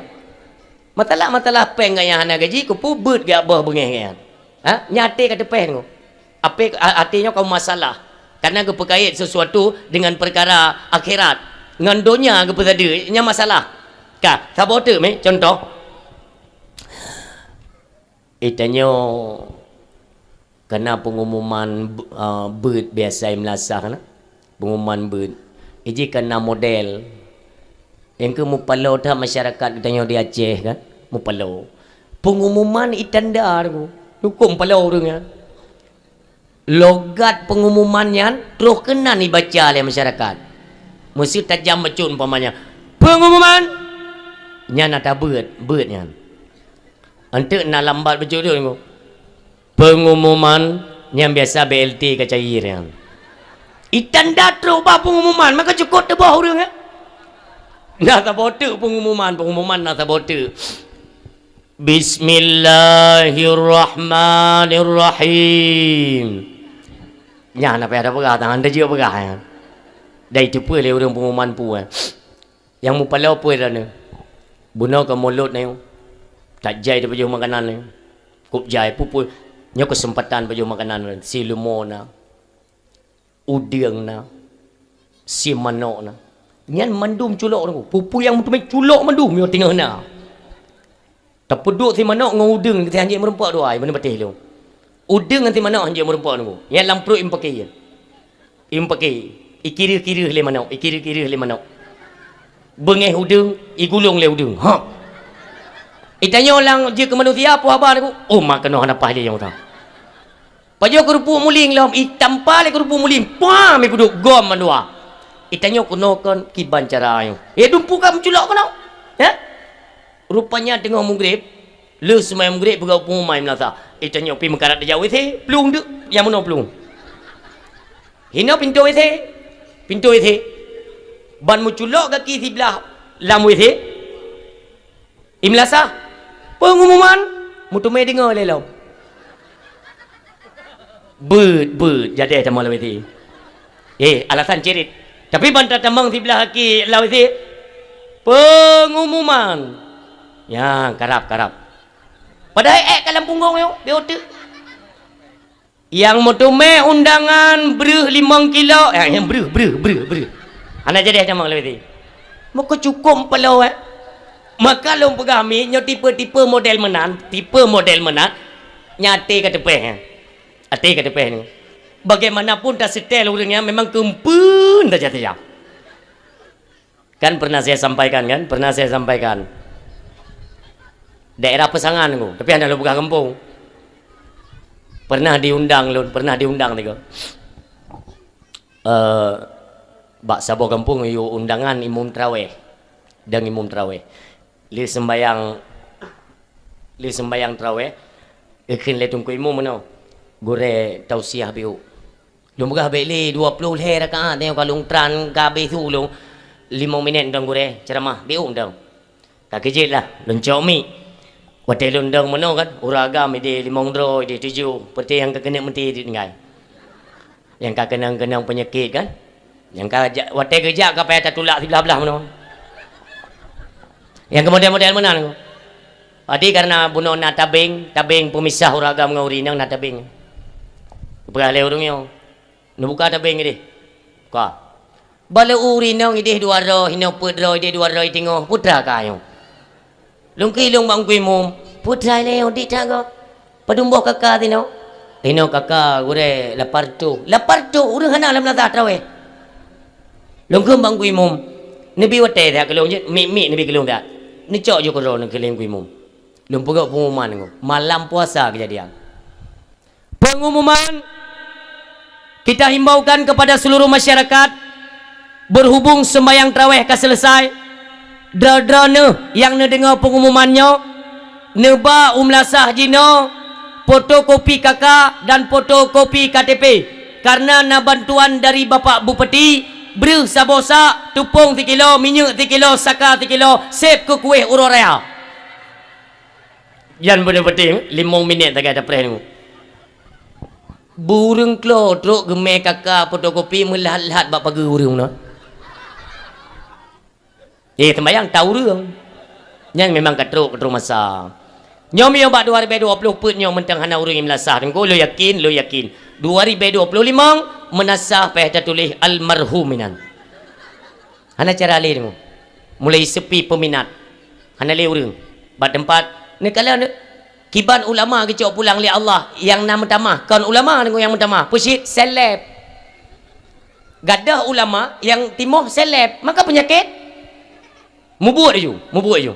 Masalah-masalah péng gaya hana gaji, keupeue beuet gaya boh beungéh gaya? Ha? Nyan até ka teupéh nyoe. Apé a-, até nyoe ka masalah. Karena geupeukait sesuatu dengan perkara akhirat. Ngon donya geupeusadeue, nyan masalah. Ka, saboh teuk meh contoh. Eh, tanyoe kana pengumuman b-, ah, beuet biasa i meulasah na. Pengumuman beuet. Iji kana model. Nyang keu mupaloe that masyarakat geutanyoe di Aceh kan. Mupaloe. Pengumuman i tanda tu. Huköm paloe ureuëng nyan. Logat pengumuman nyan troh keunan ibaca lé masyarakat. Meuseu tajam bacut umpamanya, "Pengumuman!" Nyan ata beuet, beuet nyan. Enteuk na lambat bacut tu, "Pengumuman!" Nyan biasa B L T ka cair nyan. Itanda troh ba pengumuman, maka cukot teuboh ureuëng, eh? Na saboh teuk pengumuman, pengumuman na saboh teuk. Bismillahirrahmanirrahim. Nyan na payah tapeugah, tangan teujeuet peugah nyan. Dai teupeue lé ureuëng pengumuman peue. Nyang mupaloe peue droeneuh. Bunoe keu mulod nyoe. That jai teupajoh makanan nyoe. Kôb jai peue-peue. Nyoe keuseumpatan pajoh makanan nyoe. Silumo na. Udeueng na, sie manok na. Nyan mandum culok nyoe. Peue-peue nyang meuteumé culok mandum nyoe teungoh na. Tapeuduek sie manok ngon udeueng, sie hanjeuet meurumpok dua, i mana patéh lôn. Udeueng ngon sie manok hanjeuet meurumpok nyoe. Nyan lam pruet i meupaké. I meupaké. I kireuh-kireuh lé manok, i kireuh-kireuh lé manok. Beungéh udeueng, i gulong lé udeueng. Ha. I tanyoe lam jeuet keu manusia, peue haba nyoe? Oh, mak keunoe hana paih lé nyang utang. Pajoh keurupu muling lom, itampa lé keurupu muling, puam, ipeuduek gom mandua. Itanyoe keunoe kon kiban cara nyoe. Eh, dumpu ka meuculok keunoe. Heh? Rupanya teungoh mugreb, lheueh seumayang mugreb peugah pengumuman meunasah. Itanyoe pi meukarat dijak W C, plueng deuk, nyang meunoe plueng. Hinoe pintoe W C, pintoe W C. Ban meuculok gaki siblah lam W C. Imlasah, pengumuman, meuteumé deungoe lé lom. Beuet, beuet, jadeh tamong lam W C. Eh, alasan cirit. Tapi ban tatamong siblah aki lam W C, pengumuman. Nyan, karab, karab. Padahai ék ka lam punggong nyoe, di oteuk. Nyang meuteumé undangan breuh limong kilo, eh, nyang breuh, breuh, breuh, breuh. Hana jadeh tamong lé. Meuko cukôp peulo, eh. Maka lôn peugah mi, nyoe tipe-tipe model meunan, tipe model meunan, nyan até ka teupéh, eh. Até ka teupéh ni. Bagaimanapun taseutée ureuëng nyan memang keumpeuen tajak-tajak. Kan pernah saya sampaikan kan? Pernah saya sampaikan. Daerah Pesangan tu, tapi hana lôn peugah gampông. Pernah diundang lôn, pernah diundang tiga. Eh, bak saboh gampông yue undangan imum taraweh. Dan imum taraweh. Lé sembayang, lé sembayang taraweh, ikheun lé teungku imum meunoe. Gurée tausiah biuk. Lôn peugah bék lé dua ploh lhée rakaat nyoe ka lôn tran ka habéh su lôn limong minét dong gurée ceramah biuk dong. Ka keujeuet lah, lôn cok mi. Watée lôn dong meunoe kan, ureuëng agam ideh limong droe, ideh tujoh, peureuté nyang ka keuneuk meuti tinggai. Nyang ka keunong-keunong peunyakét kan. Nyang ka ja-, watée geujak ka payah tatulak siblah-blah meunoe. Nyang keumodel-model meunan. Jadi karena bunoe na tabeng, tabeng peumisah ureuëng agam ngon ureuëng inong na tabeng. Peugah lé ureuëng nyoe, "Neubuka tabeng ideh." Ka. Bak lé ureuëng inong ideh dua droe, hinoe peuet droe, ideh dua droe teungoh, putra ka nyoe. Lôn keu lôn bak teungku imum, putra lé nyoe dik that gob. Padum boh kaka tinoe? Tinoe kaka gurée lapan reutôh. Lapan reutôh ureuëng hana lam lasah taraweh. Lôn kheun bak teungku imum, neubi watée that keu lôn jeuet, mik-mik neubi keu lôn that. Neucok ju keudroe neukeuleng teungku imum. Lôn peugah pengumuman nyoe, malam puasa kejadian. Pengumuman, kita himbaukan kepada seluruh masyarakat, berhubung sembahyang taraweh ka selesai, droe-droe neuh nyang neudeungoe pengumuman nyoe, neuba u meulasah jinoe fotokopi kaka dan fotokopi K T P, karena na bantuan dari Bapak Bupati, breuh saboh sak, teupông sikilo, minyeuk sikilo, saka sikilo, sép keu kueh uroe raya. Jan beuneuh peuting, limong minét sagai tapreh nyoe. Bureueng klo trok geumé kaka fotokopi meulat-lat bak pageue ureuëng meunan. Eh, sembayang ta ureuëng. Nyan memang ka trok, ka trok masa. Nyoe miyueb bak dua ribée dua ploh peuet nyoe mantong hana ureuëng nyang meulasah. Teungku, lôn yakin, lôn yakin. Dua ribée dua ploh limong meunasah payah tatuléh almarhum inan. Hana cara lé teungku. Mulai sepi peminat. Hana lé ureuëng. Bak teumpat, neukalon kiban ulama geucok pulang lé Allah nyang na meutamah, kon ulama teungku nyang meutamah. Peucit seleb. Gadôh ulama nyang timoh seleb, maka peunyakét. Mubuet ju, mubuet ju.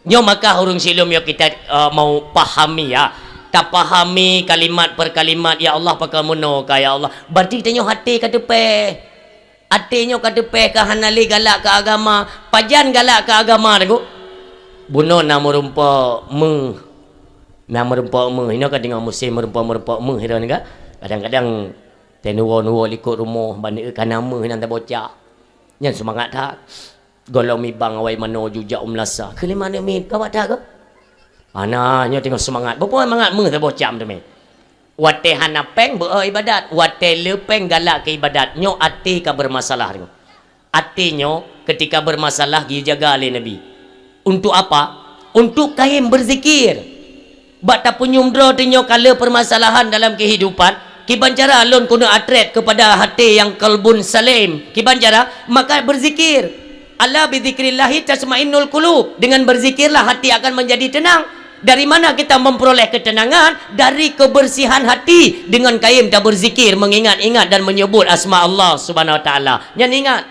Nyoe maka ureuëng silom yo kita, eh, mau pahami ya. Tapahami kalimat per kalimat, "Ya Allah, pakon meunoe ka, ya Allah." Berarti tanyoe até ka teupéh. Até nyoe ka teupéh ka hana lé galak keu agama. Pajan galak keu agama, teungku? Bunoe na meurumpok méuh. Na meurumpok méuh. Inoe ka deungoe musém meurumpok-meurumpok méuh, hireuen ka. Kadang-kadang teunuwoe-nuwoe likot rumoh, ban ka na méuh nyang tabocah. Nyan seumangat that. Gohlom mibang awai manoe jujak u meulasah. Keu lima neuk mit, ka bak that keuh? Hana, nyoe teungoh seumangat. Beupeue mangat méuh saboh cam teumé. Watée hana péng, beu-o iébadat. Watée le péng, galak keu iébadat. Nyoe até ka beureumasalah teungoh. Até nyoe keutika beureumasalah geujaga lé Nabi. Untuk apa? Untuk kayém beuzikir. Bak tapeunyum droe teunyoe ka le peumasalahan dalam keuhidupan, kiban cara lôn keuneuk atret keupada até nyang qalbun salim. Kiban cara? Maka beuzikir. "Ala bizikrillahi tatmainnul qulub." Dengan berzikirlah hati akan menjadi tenang. Dari mana kita memperoleh ketenangan? Dari kebersihan hati. Dengan kayém tabeuzikir, mengingat-ingat dan menyebut asma Allah Subhanahu Wa Taala. Nyan ingat.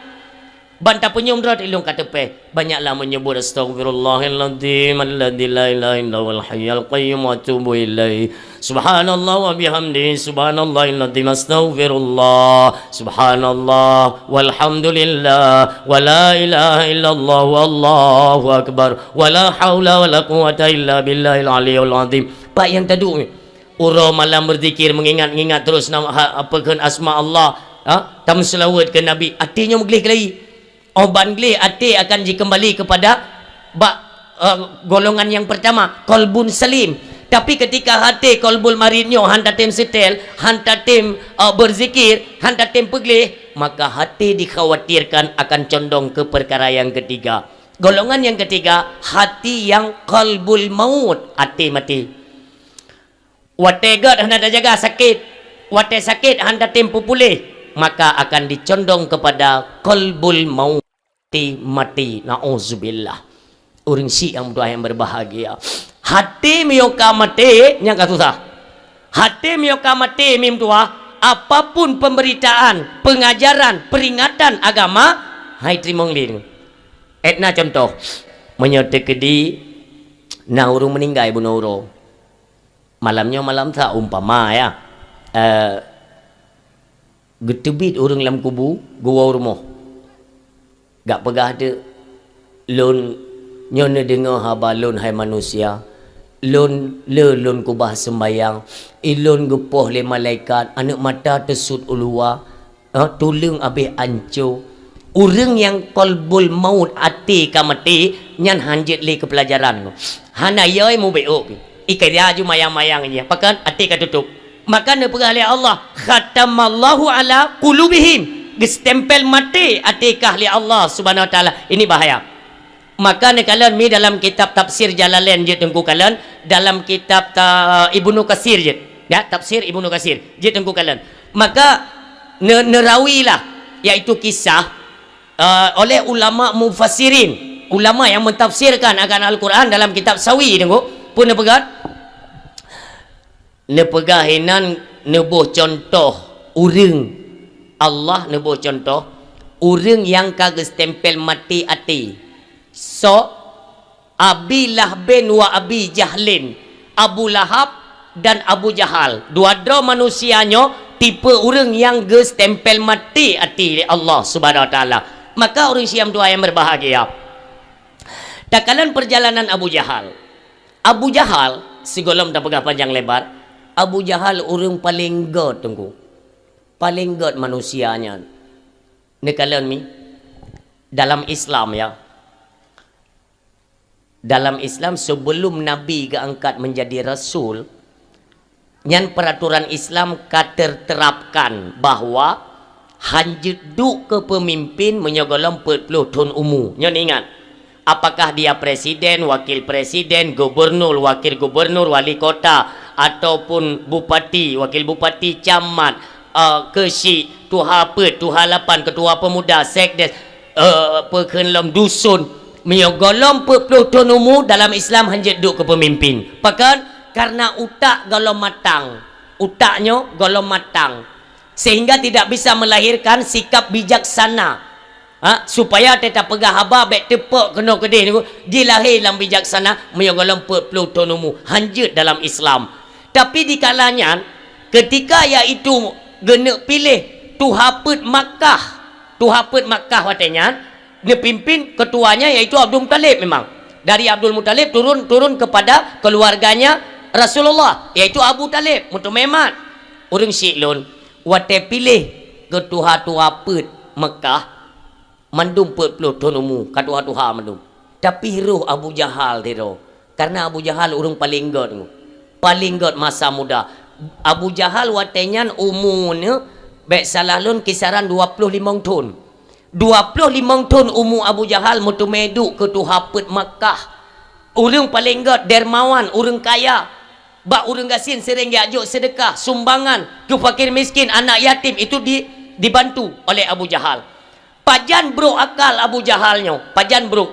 Ban tapeunyum droe ilong ka teupéh. Banyaklah menyebut, "Astaghfirullahaladzim, alladzi la ilaha illa huwal hayyul qayyum, wa atubu ilaih. Subhanallah wa bihamdi, subhanallahil azim, astaghfirullah. Subhanallah, walhamdulillah, wa la ilaha illallah, wallahu akbar, wa la haula wa la quwwata illa billahil aliyul azim." Pat nyang taduek, uroe malam berzikir, mengingat-ingat terus nama, ha, apa kheun asma Allah, ha? Tameuseulaweuet keu Nabi, até nyoe meugleh keulayi. Oh, ban gleh até akan jikeumbali keupada bak, eh, golongan nyang peurtama, qalbun salim. Tapi keutika até qalbul marid nyoe han tatém seutét, han tatém, eh, beuzikir, han tatém peugleh, maka até dikhawatirkan akan condong keu peukara nyang keutiga. Golongan nyang keutiga, hati nyang qalbul maut, até maté. Watée gét hana tajaga sakét. Watée sakét hana tem peupuléh, maka akan dicondong kepada qalbul maut, hati mati. Nauzubillah. Ureuëng syiek nyang meutuah nyang berbahagia. Hati meunyoe ka maté, nyang ka susah. Hati meunyoe ka maté, mi meutuah, apapun pemberitaan, pengajaran, peringatan agama, hai teurimong lé. Ét na contoh, meunyoe teukeudi na ureuëng meuninggai bunoe uroe. Malam nyoe malam sa umpama ya. Eh, geuteubiet ureuëng lam kubu, geuwoe rumoh. Gak peugah teuk, "Lôn nyoe neudeungoe haba lôn hai manusia. Lôn le lôn keubah seumbayang, i lôn geupoh lé malaikat, aneuëk mata teusut u luwa, eh, tuleueng abéh anco." Ureuëng nyang qalbul maut, até ka maté, nyan hanjeuet lé keu peulajaran. Hana yai mubeuôk. Ikaya ju mayang-mayang nyan, pakon até ka tutôp. Maka neupeugah lé Allah, "Khatamallahu ala qulubihim." Geustempel maté até kah lé Allah Subhanahu wa Taala. Ini bahaya. Maka neukalon mi dalam kitab tafsir Jalalain jeuet teungku kalon, dalam kitab ta, Ibnu Katsir jeuet. Ya, tafsir Ibnu Katsir jeuet teungku kalon. Maka ne, neurawilah, yaitu kisah, eh, oleh ulama mufassirin, ulama yang mentafsirkan akan Al-Quran dalam kitab Sawi teungku, pun neupeugah, neupeugah inan neuboh contoh ureuëng, Allah neuboh contoh ureuëng nyang ka geustempel maté até. Sok Abi Lahbin wa Abi Jahlin, Abu Lahab dan Abu Jahal. Dua droe manusia nyoe tipe ureuëng nyang geustempel maté até lé Allah Subhanahu wa Taala. Maka ureuëng syiek meutuah nyang berbahagia. Takalon perjalanan Abu Jahal. Abu Jahal, sigohlom tapeugah panjang lebar, Abu Jahal ureuëng paleng gét teungku. Paleng gét manusia nyan. Neukalon mi dalam Islam ya. Dalam Islam, sebelum Nabi geuangkat menjadi rasul, nyan peraturan Islam ka terterapkan bahwa hanjeuet duek keu peumimpin meunyoe gohlom peuet ploh thon umu. Nyoe ingat, apakah dia presiden, wakil presiden, gubernur, wakil gubernur, wali kota, ataupun bupati, wakil bupati, camat, eh, keuchik, tuha peuet, tuha lapan, ketua pemuda, sekdes, eh, peukheun lom dusun, meunyoe gohlom peuet ploh thon umu dalam Islam hanjeuet duek keu peumimpin. Pakon? Karena utak gohlom matang. Utak nyoe gohlom matang. Sehingga tidak bisa melahirkan sikap bijaksana. Ha, supaya teuta peugah haba bék teupok keunoe keudeh nyoe, jilahé lam bijaksana meunyoe gohlom peuet ploh thon umu, hanjeuet dalam Islam. Tapi dikala nyan, ketika yaitu geuneuk piléh tuha peuet Makkah, tuha peuet Makkah watée nyan, neupimpin ketuanya yaitu Abdul Muthalib memang. Dari Abdul Muthalib turun, turun kepada keluarganya Rasulullah, yaitu Abu Thalib, meuteumé mat. Ureuëng syiek lôn, watée piléh keu tuha-tuha peuet Makkah, mandum peuet ploh thon umu, ka tuha-tuha mandum. Tapi roh Abu Jahal sidroe. Karena Abu Jahal ureuëng paleng gét, paleng gét masa muda. Abu Jahal watée nyan umu neuh, bék salah lôn, kisaran dua ploh limong thon. Dua ploh limong thon umu Abu Jahal meuteumé duek keu tuha peuet Makkah. Ureuëng paleng gét, dermawan, ureuëng kaya. Bak ureuëng gasien sering jak jok seudeukah, sumbangan keu fakir miskin, anak yatim, itu di, dibantu oleh Abu Jahal. Pajan brok akal Abu Jahal nyoe, pajan brok.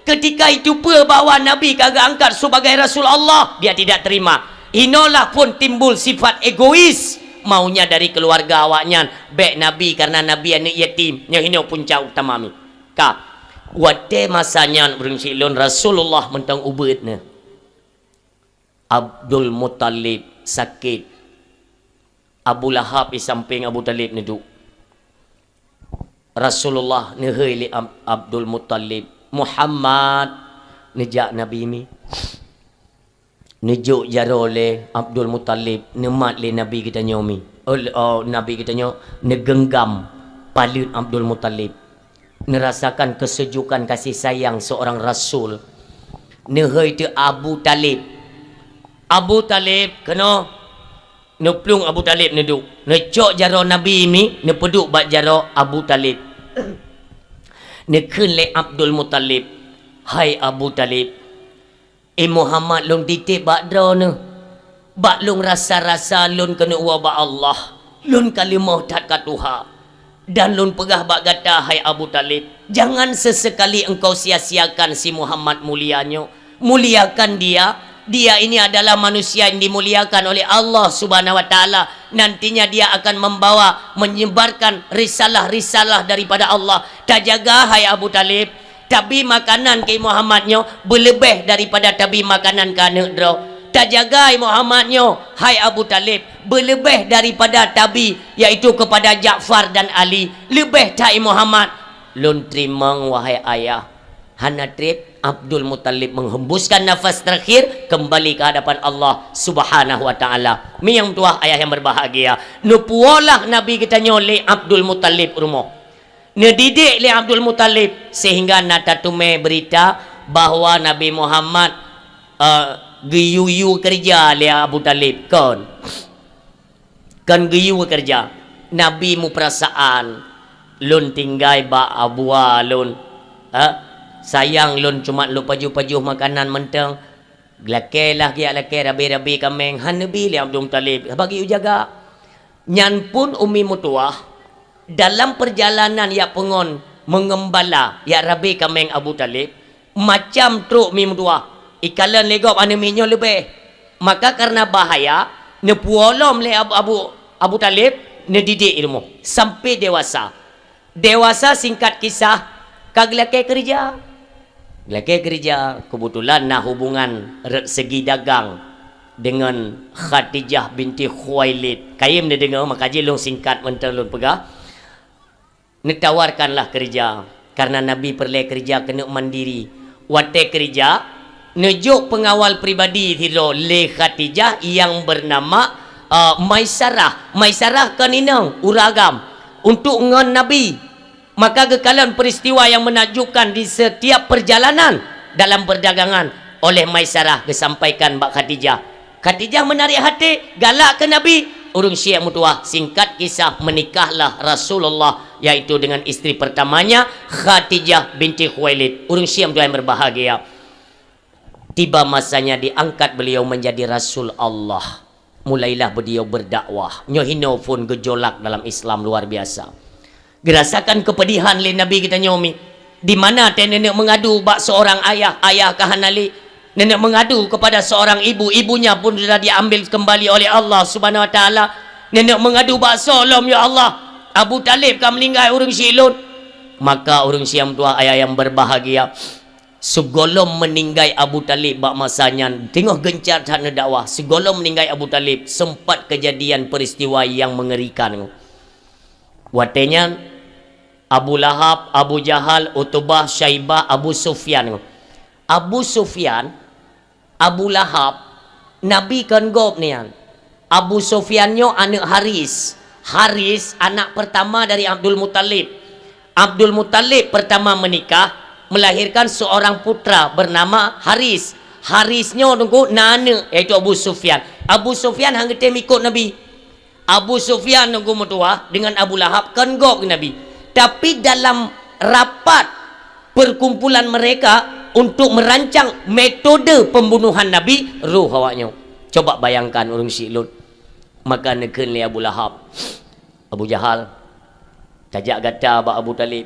Ketika itu peue bahwa Nabi ka geuangkat sebagai Rasul Allah, dia tidak terima. Inolah pun timbul sifat egois, maunya dari keluarga awaknyan, bék Nabi karena Nabi aneuëk yatim. Nyoe hinoe punca utama mi. Ka. Watée masa nyan ureuëng syiek lôn, Rasulullah mantong ubeuet neuh. Abdul Muthalib sakét. Abu Lahab di sampéng Abu Thalib neuduek. Rasulullah neuhôi lé Ab-, Abdul Muthalib, "Muhammad!" Neujak Nabi mi. Neujok jaroe lé Abdul Muthalib, neumat lé Nabi geutanyoe mi. Oh, oh, Nabi geutanyoe neugeunggam paleuet Abdul Muthalib. Neurasakan keusejukan kasih sayang seurang rasul. Neuhôi teuk Abu Thalib. "Abu Thalib, keunoe!" Neuplueng Abu Thalib neuduek. Neucok jaroe Nabi mi, neupeuduek bak jaroe Abu Thalib. Neukheun lé Abdul Muthalib, "Hai Abu Thalib, eh Muhammad lôn titép bak droeneuh. Bak lôn rasa-rasa lôn keuneuk woe bak Allah. Lôn ka leumoh that ka tuha, dan lôn peugah bak gata, hai Abu Thalib, jangan sesekali engkau sia-siakan si Muhammad mulia nyoe. Muliakan dia. Dia ini adalah manusia yang dimuliakan oleh Allah Subhanahu wa Taala. Nantinya dia akan membawa, menyebarkan risalah-risalah daripada Allah. Tajaga, hai Abu Thalib. Tabi makanan keu Muhammad nyoe beuleubeh daripada tabi makanan keu aneuk droe. Tajaga Muhammad nyoe, hai Abu Thalib, beuleubeh daripada tabi, yaitu kepada Ja'far dan Ali. Leubeh that Muhammad. Lôn teurimong, wahai ayah. Hana treb, Abdul Muthalib menghembuskan nafas terakhir, kembali ke hadapan Allah Subhanahu wa Taala. Mi nyang tuah, ayah yang berbahagia, neupuwolah Nabi geutanyoe lé Abdul Muthalib rumoh. Neudidik lé Abdul Muthalib, sehingga na tateumé beurita bahwa Nabi Muhammad, eh, geuyue-yue keureuja lé Abu Thalib. Kon, kon geuyue keureuja. Nabi mupeurasaan, "Lôn tinggai bak abua lôn, eh, sayang lôn cuma lôn pajoh-pajoh makanan mantong. Lakée lah geujak lakée rabe-rabe kaméng." Han neubi lé Abdul Muthalib, bagi ujaga. Nyan pun Ummi meutuwah, dalam perjalanan jak peungon meungeumbala jak rabe kaméng Abu Thalib, macam trok Ummi meutuwah, ikalon lé gob aneuk miet nyoe leubeh. Maka karena bahaya, neupuwoe lom lé Abu, Abu, Abu Thalib, neudidik i rumoh sampai dewasa. Dewasa, singkat kisah, ka geulakée keureuja. Geulakée keureuja, keubeutulan na hubungan re-, segi dagang deungon Khadijah binti Khuwailid. Kayém neudeungoe, maka jih lôn singkat mantong lôn peugah. Neutawarkanlah keureuja, karena Nabi peureulée keureuja keuneuk mandiri. Watée keureuja, neujok peungawal pribadi sidroe lé Khadijah nyang beunama, eh, Maisarah. Maisarah kon inong, ureueng agam, untuk ngon Nabi. Maka geukalon peristiwa yang menakjubkan di setiap perjalanan dalam perdagangan oleh Maisarah geusampaikan bak Khadijah. Khadijah menarik hati, galak keu Nabi. Ureueng syiek meutuwah, singkat kisah, menikahlah Rasulullah, yaitu dengan istri pertamanya, Khadijah binti Khuwailid. Ureueng syiek meutuwah yang berbahagia, tiba masanya diangkat beliau menjadi Rasul Allah. Mulailah beliau berdakwah. Nyoe hinoe phon gejolak dalam Islam luar biasa. Geurasakan keupeudihan lé Nabi geutanyoe mi. Di mana teuh neuneuk meungadu bak seorang ayah, ayah ka hana lé. Neuneuk meungadu kepada seorang ibu, ibunya pun sudah diambil kembali oleh Allah Subhanahu wa Taala. Neuneuk meungadu bak soe lom, "Ya Allah, Abu Thalib ka meuninggai ureueng syiek lôn." Maka ureueng syiek meutuwah, ayah yang berbahagia, sigohlom meuninggai Abu Thalib bak masa nyan, teungoh geuncad that neudakwah, sigohlom meuninggai Abu Thalib, sempat kejadian peristiwa yang mengerikan. Watée nyan, Abu Lahab, Abu Jahal, Utubah, Syaibah, Abu Sufyan. Abu Sufyan, Abu Lahab, Nabi kon gob nian. Abu Sufyan nyoe aneuk Haris. Haris anak pertama dari Abdul Muthalib. Abdul Muthalib pertama menikah, melahirkan seorang putra bernama Haris. Haris nyoe teungku na aneuk, yaitu Abu Sufyan. Abu Sufyan han geutem ikot Nabi. Abu Sufyan teungku meutuwah dengan Abu Lahab kon gob Nabi. Tapi dalam rapat perkumpulan mereka untuk merancang metode pembunuhan Nabi, roh awaknyoe. Coba bayangkan ureueng syiek lôn. Maka neukheun lé Abu Lahab, "Abu Jahal, tajak gata bak Abu Thalib.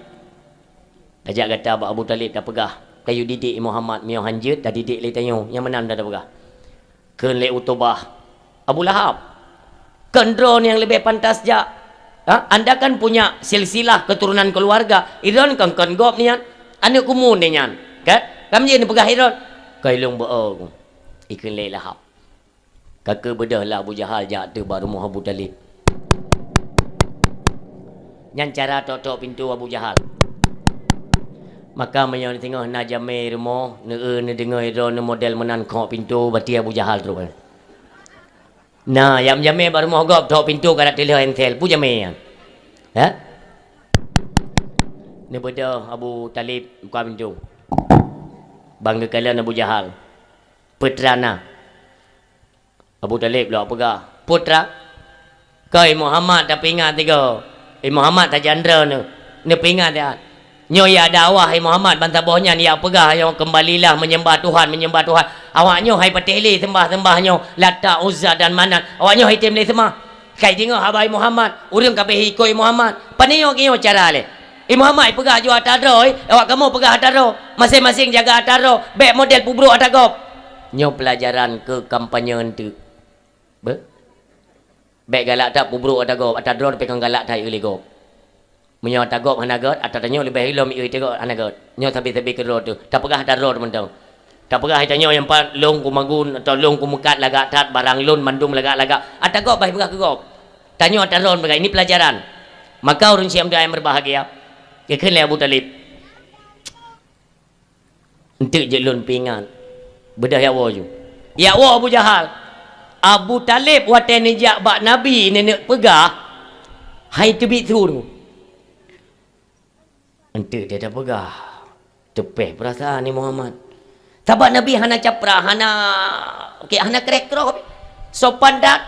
Tajak gata bak Abu Thalib tapeugah, 'Kayue didik Muhammad, meunyoe han jeuet tadidik lé tanyoe, nyang meunan tapeugah.'" Kheun lé Utubah, "Abu Lahab, kon droeneuh nyang leubeh pantas jak. Ha? Anda kan punya silsilah keturunan keluarga. Droeneuh kon, kon gob nian. Aneuk kumun nyan, kan? Ka meujeuet neupeugah droeneuh." "Ka ilôn beu-o," ikheun lé Lahab. Ka keuh beudôh lah Abu Jahal jak teuh bak rumoh Abu Thalib. Nyan cara tok-tok pintoe Abu Jahal. Maka meunyoe singoh na jamé rumoh, neu-, neudeungoe droeneuh model meunan khok pintoe, berarti Abu Jahal trok. Na, nyang jamé bak rumoh gob tok pintoe ka teulheueh ensel, peue jamé nyan? Ha? Neubeudôh Abu Thalib buka pintoe. Ban geukalon Abu Jahal. Peue teuma na? Abu Thalib lom peugah, "Peue teuma? Keu Muhammad tapeuingat tiga. Eh, Muhammad tajak droeneuh, neupeuingat ya. Nyoe ya dakwah, hai Muhammad, ban saboh nyan ya peugah, nyoe keumbalilah meunyeumbah Tuhan, meunyeumbah Tuhan. Awaknyoe hai patéh lé seumbah-seumbah nyoe, Lata, Uzza dan Manat. Awaknyoe hai tem lé seumah." Kai deungoe haba I Muhammad, ureuëng ka abéh ikot I Muhammad. Pane nyoe, nyoe cara lé. I Muhammad ipeugah aju atra droe, awak kamoe peugah atra droe. Maséng-maséng jaga atra droe, bék model peubrok atra gob. Nyoe peulajaran keu kampanye eunteuk. Beuh? Bék galak that peubrok atra gob, atra droe tapi kan galak that lé gob. Meunyoe atra gob hana gét, atra tanyoe leubeh ilom ié atra gob hana gét. Nyoe sabe-sabe keudroe teuh. Tapeugah atra droe mantong. Tapeugah atra nyoe nyang pat lôn kumagun atau lôn kumeukat lagak that barang lôn mandum lagak-lagak. Atra gob bah peugah keu gob. Tanyoe atra droe peugah, ini pelajaran. Maka ureuëng siam doa yang berbahagia. Geukheun lé Abu Talib. Eunteuk jeuet lôn peuingat. Beudôh jak woe ju. Jak woe Abu Jahal. Abu Talib watée neujak bak Nabi neuneuk peugah, hai teubiet su teungku. Eunteuk teuh tapeugah. Teupeh peurasaan ni Muhammad. Sabab Nabi hana capra, hana, okey, hana krek-krok. Sopan that.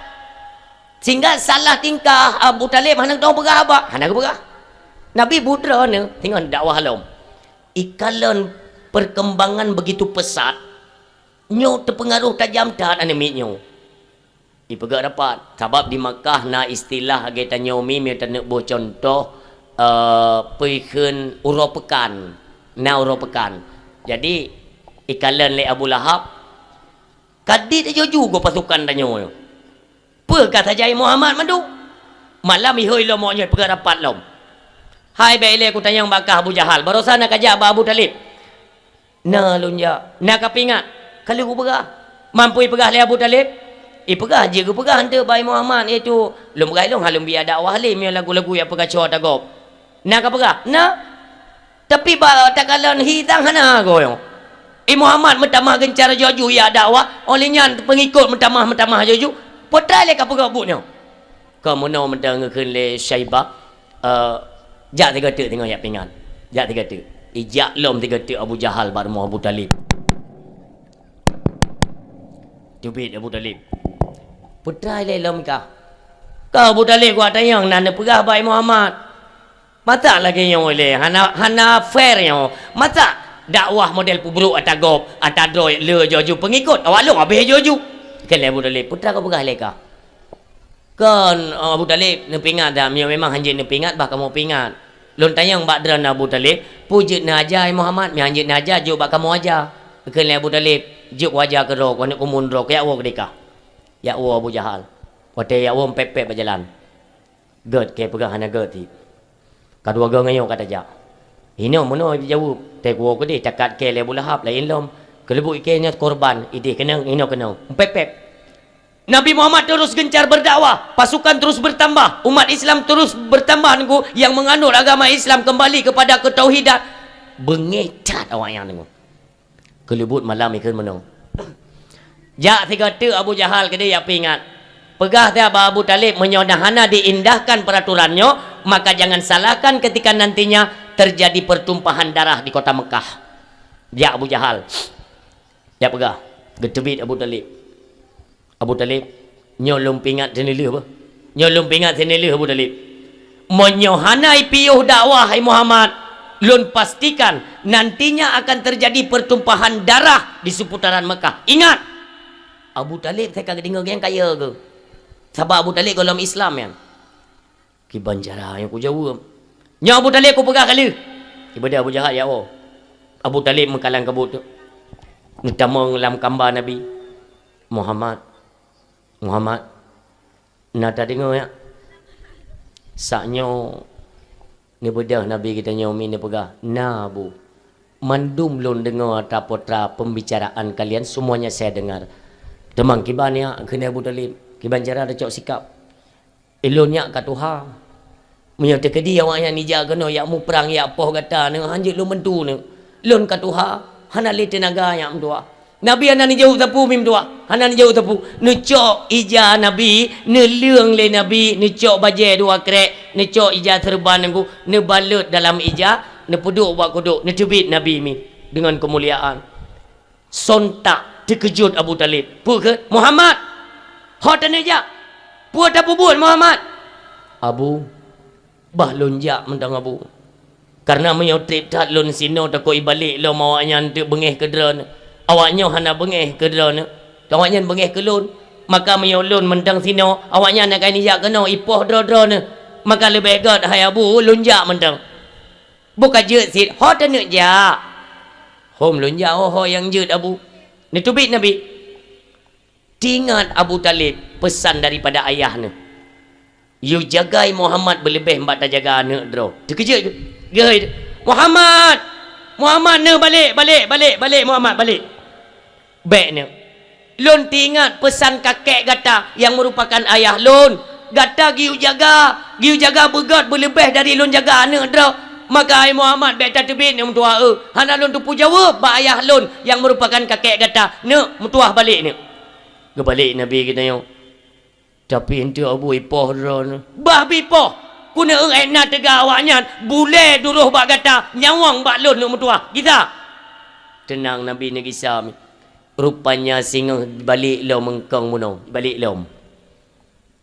Sehingga salah tingkah Abu Talib hana geupeugah haba, hana geupeugah. Nabi buet droeneuh, singoh dakwah lom. Ikalon perkembangan begitu pesat, nyoe teupeungaruh tajam that aneuk miet nyoe. Ipeugah rapat, sabab di Makkah na istilah lagée tanyoe mi, meunyoe taneuk boh cuntoh, eh, peukheun uroe peukan. Na uroe peukan. Jadi, ikalon lé Abu Lahab, ka dit aju-aju goe pasukan tanyoe nyoe. Peue ka saja Muhammad mandum? Malam ihôi lom awak nyoe peugah rapat lom. Hai bék ilée kutanyong bak kah Abu Jahal, barosa na kajak bak Abu Talib. Na lôn jak, na kapeuingat. Ka lheueh kupeugah. Mampu ipeugah lé Abu Talib? Ipeugah jeuet geupeugah eunteuk bak Muhammad, yaitu lôn peugah ilong hana lôn biya dakwah lé meunyoe lagu-lagu nyang peukaco atra gob. Na kapeugah? Na. Tapi bak takalon hi tang hana goe nyoe. I Muhammad meutamah geuncang laju-laju jak dakwah, óh lheueh nyan peungikot meutamah-meutamah laju-laju, peutrai lé kapeugah buet nyoe. Ka meunoe mantong geukheun lé Syaibah, eh, jak sigoe teuk singoh jak peuingat. Jak sigoe teuk. Ijak lom sigoe teuk Abu Jahal bak rumoh Abu Talib. Teubiet Abu Talib. Peutrai lé lom kah? Ka Abu Talib kuat tanyong na neupeugah bak Muhammad. Masa lagée nyoe lé, hana, hana fair nyoe. Masa dakwah model peubrok atra gob, atra droe le aju-aju peungikot, awak lôn habéh aju-aju. Kheun lé Abu Talib, peutrai kapeugah lé kah? Kon, oh, Abu Talib, neupeuingat dak? Meunyoe memang hanjeuet neupeuingat, bah kamoe peuingat. Lôn tanyong bak droeneuh Abu Talib, peue jeuet neuaja, hai Muhammad? Meunyoe hanjeuet neuaja, jok bak kamoe aja. Kheun lé Abu Talib, jeuet kuaja keudroe, keuneuk kumun droe, kujak woe keudeh kah. Jak woe Abu Jahal. Watée jak woe, meupéb-péb bak jalan. Gét keu peugah hana gét cit. Ka dua goe ngon nyoe ka tajak. Hinoe meunoe jijaweueb, teuh kuwoe keudeh takat kée lé Abu Lahab laén lom. Keuleubuk ikée nyoe korban, ideh keunong, hinoe keunong. Meupéb-péb. Nabi Muhammad terus gencar berdakwah, pasukan terus bertambah, umat Islam terus bertambah nunggu yang menganut agama Islam kembali kepada ketauhidan. Beungéh that awaknyan nunggu. Keuleubut malam ikheun meunoe. Jak sigoe teuk Abu Jahal keudeh jak peuingat. Peugah siat bak Abu Talib, meunyoe dah hana diindahkan peraturan nyoe, maka jangan salahkan ketika nantinya terjadi pertumpahan darah di kota Mekah. Jak Abu Jahal. Jak peugah. Geuteubiet Abu Talib. Abu Talib, nyoe lôn peuingat sineulheueh beuh. Nyoe lôn peuingat sineulheueh Abu Talib. Meunyoe hana ipiôh dakwah hai Muhammad, lôn pastikan nantinya akan terjadi pertumpahan darah di seputaran Mekah. Ingat! Abu Talib sai ka geudeungoe geuh nyang kaya geuh. Sabab Abu Talib gohlom Islam nyan. Kiban cara nyang kujaweueb. Nyoe Abu Talib kupeugah ka lheueh. Sibeuda Abu Jahal jak woe. Abu Talib meukalang kabut teuk. Neutamong lam kamba Nabi. Muhammad, Muhammad, na tadeungoe nyak? Sak nyoe neubeudôh Nabi geutanyoe mi neupeugah, "Na, Abu. Mandum lôn deungoe atra-potra pembicaraan kalian, semuanya saya dengar." "Teuma kiban nyak," kheun Abu Talib, "kiban cara tacok sikap?" "Ilôn nyak ka tuha. Meunyoe teukeudi awaknyan ija keunoe jak muprang, jak poh gata nyoe, hanjeuet lôn bantu nyoe. Lôn ka tuha, hana lé teunaga nyak meutuwah." Nabi hana neujaweueb sapeue mi meutuwah, hana neujaweueb sapeue. Neucok ija Nabi, neuleueng lé Nabi, neucok bajée dua krek, neucok ija seureuban nyan, neubalot dalam ija, neupeuduek bak kudok, neuteubiet Nabi mi deungon keumuliaan. Sontak teukeujot Abu Talib. Peue kheun? "Muhammad! Ho taneuk jak? Peue tapeubuet, Muhammad?" "Abu, bah lôn jak mantong, Abu. Kareuna meunyoe treb that lôn sinoe, takot ibalek lom awaknyan teuk beungéh keu droeneuh. Awaknyoe hana beungéh keu droeneuh. Awaknyan beungéh keu lôn. Maka meunyoe lôn mantong sinoe, awaknyan akan jijak keunoe, ipoh droe-droe neuh. Maka leubeh gét, hai Abu, lôn jak mantong. Boh ka jeuet cit, ho taneuk jak. Hom lôn jak ho-ho nyang jeuet, Abu. Neuteubiet Nabi. Teuingat Abu Thalib peusan daripada ayah neuh. Yue jagai Muhammad beuleubeh bak tajaga aneuk droe. Teukeujot geuh. Geuh, "Muhammad! Muhammad neuh balek, balek, balek, balek Muhammad, balek!" "Bék neuh. Lôn teuingat peusan kakek gata nyang meurupakan ayah lôn. Gata geuyue jaga, geuyue jaga beugét beuleubeh dari lôn jaga aneuk droe. Maka hai Muhammad bék tateubiet neuh meutuwah eu. Hana lôn teupeujaweueb bak ayah lôn nyang meurupakan kakek gata. Neuk meutuwah balek neuk." Geubalek Nabi geutanyoe. Tapi eunteuk Abu ipoh droe neuh. Bah bipoh! Keuneuk ék na teuga awaknyan, bulée duroh bak gata, nyawöng bak lôn neuk meutuwah. Gisa! Teunang Nabi neugisa mi. Rupanya singoh balek lom eungkong bunoe, balek lom.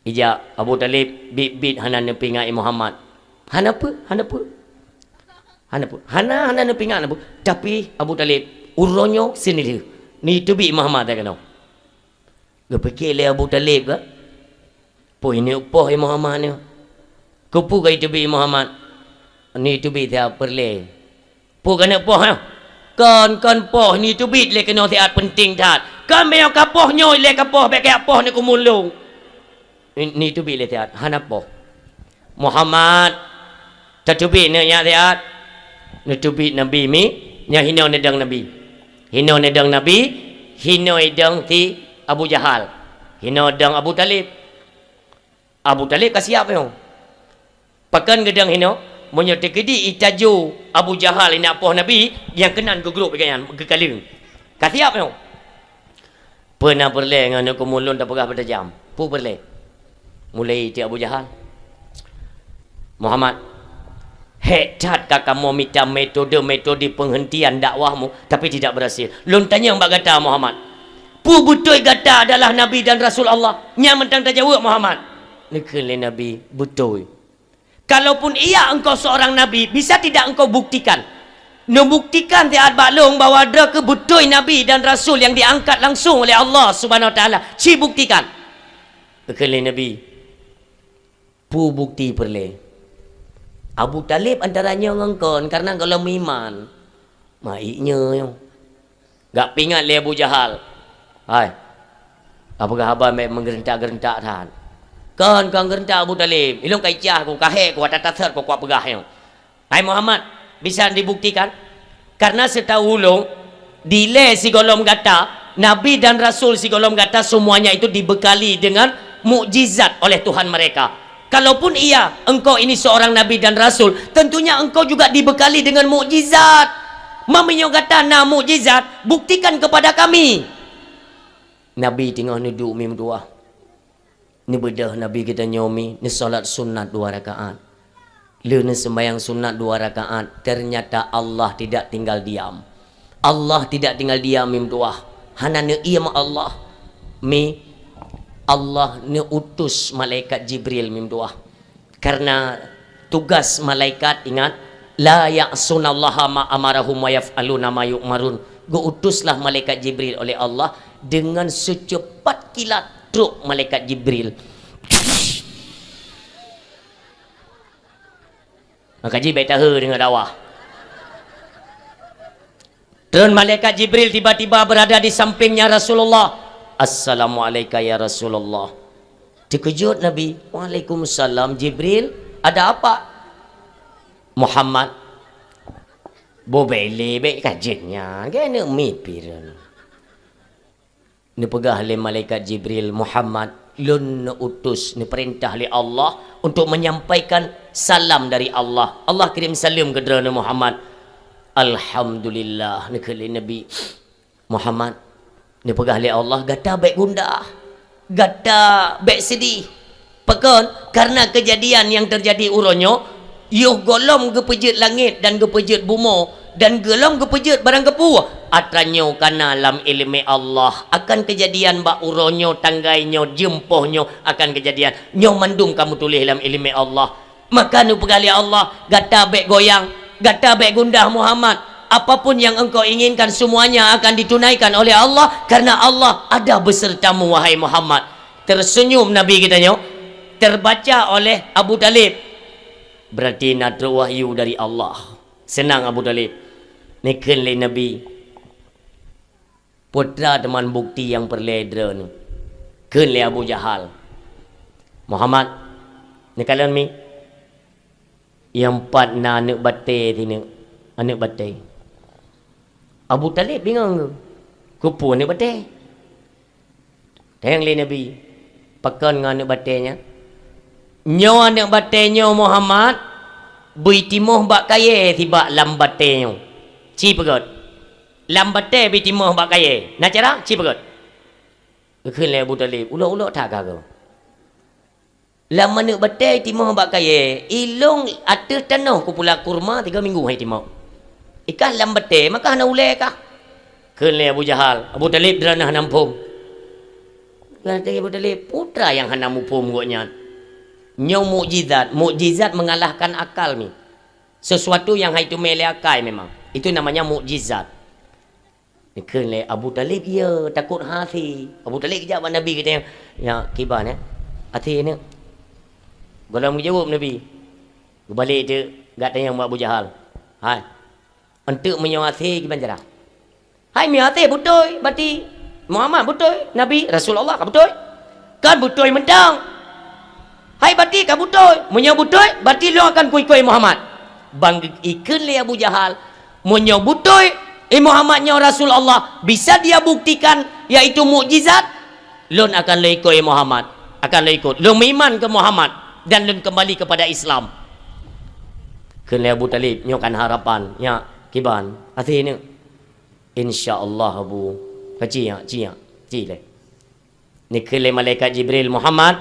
Ijak Abu Thalib biet-biet hana neupeuingat Muhammad. Hana peue, hana peue. Hana peue. Hana, hana neupeuingat hana peue. Tapi Abu Thalib, uroe nyoe seuneulheueh neuteubiet Muhammad keunoe. Geupike lé Abu Thalib ka, "Peue neuk poh Muhammad nyoe? Keupeue ka iteubiet Muhammad?" "Neuteubiet siat peureulée." "Peue ka neuk poh nyoe?" "Kon, kon poh, neuteubiet lé keunoe siat peunteng that. Kon meunyoe ka poh nyoe lé ka poh, bék kajak poh neuk keu mulông." "Neuteubiet lé siat, hana poh." "Muhammad, tateubiet neuk nyak siat." Neuteubiet Nabi mi, nyan hinoe neudong Nabi. Hinoe neudong Nabi, hinoe idong si Abu Jahal. Hinoe dong Abu Thalib. Abu Thalib ka siap nyoe. Pakon geudong hinoe, meunyoe teukeudi itajo Abu Jahal inak poh Nabi, nyang keunan geugrôp lagée nyan, geukaleueng. Ka siap nyoe. "Peue na peureulée ngon neuk keu mulông tapeugah beutajam? Peue peureulée?" Mulai tiek Abu Jahal. "Muhammad, hék that ka kamoe mita metode-metode penghentian dakwahmu, tapi tidak berhasil. Lôn tanyong bak gata, Muhammad. Peue beutôi gata adalah Nabi dan Rasul Allah? Nyan mantong tajaweueb, Muhammad." Neukheun lé Nabi, "Beutôi." "Kalaupun iya engkau seorang nabi, bisa tidak engkau buktikan? Neubuktikan siat bak lôn bahwa droe keuh beutôi nabi dan rasul nyang diangkat langsung oleh Allah Subhanahu wa Taala. Ci buktikan." Kheun lé Nabi, "Peue bukti peureulée?" Abu Thalib antara nyoe ngon kon, karena gohlom meuiman. Mait nyoe. Geupeuingat lé Abu Jahal. "Hai, ka peugah haba mé meugeureuntak-geureuntak that." "Kon, kon geureuntak Abu Thalib. Ilôn ka icah ku, ka hék ku, ata tasot ku, kupeugah nyoe." "Hai Muhammad, bisa dibuktikan?" "Karena setahu ulôn, dilée sigohlom gata, nabi dan rasul sigohlom gata, semuanya itu dibekali dengan mukjizat oleh Tuhan mereka. Kalaupun iya, engkau ini seorang nabi dan rasul, tentunya engkau juga dibekali dengan mukjizat. Meunyoe gata na mukjizat, buktikan kepada kami." Nabi teungoh neuduek mi meutuwah. Neubeudôh Nabi geutanyoe mi, neusalat sunat dua rakaat. Lheueh neuseumbahyang sunat dua rakaat, ternyata Allah tidak tinggal diam. Allah tidak tinggal diam mi meutuwah. Hana neuiem Allah. Mi, Allah neuutus malaikat Jibril mi meutuwah. Karena tugas malaikat, ingat, "La ya'sunallaha ma amarahum wa yaf'aluna ma yu'marun." Geuutuslah malaikat Jibril oleh Allah, dengan seucepat kilat trok malaikat Jibril. Maka jih bék tahe deungon dakwah. Tron malaikat Jibril tiba-tiba berada di sampingnya Rasulullah. "Assalamualaika ya Rasulullah." Teukeujot Nabi. "Waalaikumsalam Jibril. Ada apa?" "Muhammad." "Boh bele bék kajeut nyan, keuneuk mipir." Neupeugah lé malaikat Jibril, "Muhammad, lôn neuutus, neupeurintah lé Allah untuk menyampaikan salam dari Allah. Allah kirim saleuem keu droeneuh Muhammad." "Alhamdulillah," neukheun lé Nabi. "Muhammad," neupeugah lé Allah, "gata bék gundah, gata bék seudeh." Pakon? Karena keujadian nyang teujadi uroe nyoe, yoh gohlom geupeujeuet langét dan geupeujeuet bumoe, dan gohlom geupeujeuet barang keupeue. Atra nyoe kana lam iéleumé Allah, akan keujadian bak uroe nyoe, tanggai nyoe, jeuem poh nyoe akan keujadian. Nyoe mandum ka meutuléh lam iéleumé Allah. Maka neupeugah lé Allah, "Gata bék goyang, gata bék gundah Muhammad. Apapun yang engkau inginkan, semuanya akan ditunaikan oleh Allah, karena Allah ada besertamu, wahai Muhammad. Tersenyum Nabi kita nyoe, terbaca oleh Abu Talib. Berarti na trok wahyu dari Allah. Seunang Abu Talib. Neukheun lé Nabi, "Peue teuma bukti nyang peureulée droeneuh?" Kheun lé Abu Jahal, "Muhammad, neukalon mi, nyang pat na aneuëk batée sineuk, aneuëk batée." Abu Talib bingong, "Keupeue aneuëk batée?" Tanyong lé Nabi, "Pakon ngon aneuëk batée nyan?" "Nyoe aneuëk batée nyoe, Muhammad, beu timoh bak kayée sibak lam batée nyoe. Ci peugét. Lam batée beu timoh bak kayée. Na cara? Ci peugét." Geukheun lé Abu Talib, "Ulok-ulok that ka keuh. Lam aneuëk batée timoh bak kayée, ilong ateueh tanoh kupula kurma tiga minggu hai timoh. Ikah lam batée, maka hana ulée kah?" Kheun lé Abu Jahal, "Abu Talib, droeneuh hana muphom." Kheun lé Abu Talib, "Peue teuma nyang hana muphom gobnyan? Nyoe mukjizat, mukjizat mengalahkan akal mi. Sesuatu yang hai teumé lé akai memang. Itu namanya mukjizat." Kheun lé Abu Talib, "Iya, takot hasé." Abu Talib geujak bak Nabi geutanyong, "Ya, kiban, ya? Hasé nyoe?" Gohlom geujaweueb Nabi. Geubalek teuk, geutanyong bak Abu Jahal, "Hai, enteuk meunyoe hasé kiban cara?" "Hai, meunyoe hasé beutôi, berarti Muhammad beutôi, Nabi, Rasulullah ka beutôi. Kan beutôi mantong. Hai, berarti ka beutôi. Meunyoe beutôi, berarti lôn akan kuikôi Muhammad." Ban geukheun lé Abu Jahal, "Meunyoe beutôi, eh, Muhammad nyoe Rasul Allah, bisa dia buktikan, yaitu mukjizat, lôn akan lôn ikôi Muhammad, akan lôn ikut. Lôn meuiman keu Muhammad dan lôn kembali kepada Islam." Kheun lé Abu Talib, "Nyoe kan harapan, nyak, kiban, hasé nyoe?" "Insya Allah, Abu." "Ka ci nyak, ci nyak, ci lé." Neukheun lé malaikat Jibril, "Muhammad,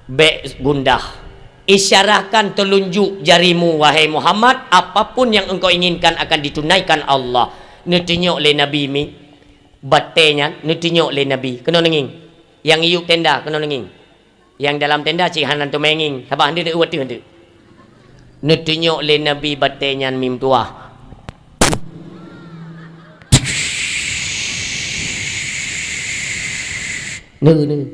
bék gundah. Isyarahkan telunjuk jarimu, wahai Muhammad, apapun yang engkau inginkan akan ditunaikan Allah." Neutunyok lé Nabi mi batée nyan, neutunyok lé Nabi. Keunoe neungieng. Nyang iyueb tenda, keunoe neungieng. Nyang dalam tenda cit hana teumé ngieng, sabab hana deuek wateueh teuk. Neutunyok lé Nabi batée nyan mimtuah. Neu, neu.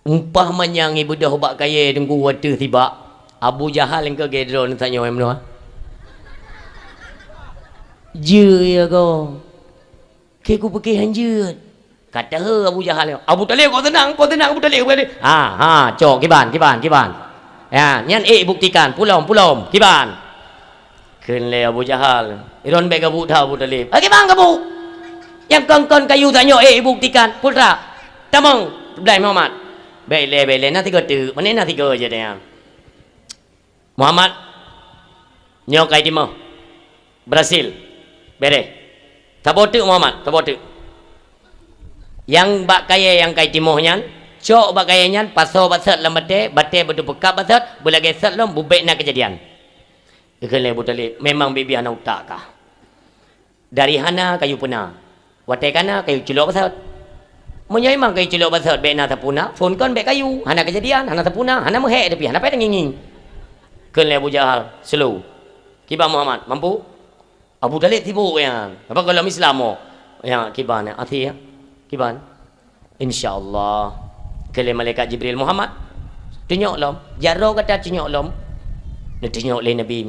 Umpama nyang ibeudôh bak kayée teungku wateueh sibak, Abu Jahal engkau gét droe neutanyoe meunoe. Jeuet ya ko. Keu kupeuke han jeuet. Ka teuheu Abu Jahal nyoe. "Abu Talib, kok seunang, kok seunang Abu Talib, Abu Talib." "Ha, ha, cok, kiban, kiban, kiban. Ya, nyan ék buktikan, pulom, pulom, kiban." Kheun lé Abu Jahal, "Iron bék gabuk that Abu Talib." "Ah, kiban gabuk? Nyang kon-kon kayu tanyoe ék buktikan, putra. Tamong, blaih Muhammad." "Bék lé, bék lé, na tiga teuk, mana na tiga je dia." "Muhammad, nyoe kai timoh. Berhasil. Bereh. Saboh teuk Muhammad, saboh teuk. Nyang bak kayée nyang kai timoh nyan, cok bak kayée nyan, pasoe bak sot lam batée, batée beuteupeukab bak sot, beulagée sot lom, bubek na keujadian." Geukheun lé Abu Talib, "Memang bibi hana utak kah. Dari hana kayu peuna. Watée ka na kayu culok bak sot. Meunyoe memang kayu culok bak sot bék na sapeuna, phon kon bék kayu, hana keujadian, hana sapeuna, hana meuhék tapi hana payah tangieng-ngieng." Kheun lé Abu Jahal, "Slow. Kiban Muhammad, mampu?" Abu Talib sibok nyan. Apa gohlom Islam oh? Ya, kiban, ya. Até, ya. Kiban. "Insya Allah." Kheun lé malaikat Jibril, "Muhammad, tunyok lom. Jaroe gata tunyok lom." Neutunyok lé Nabi.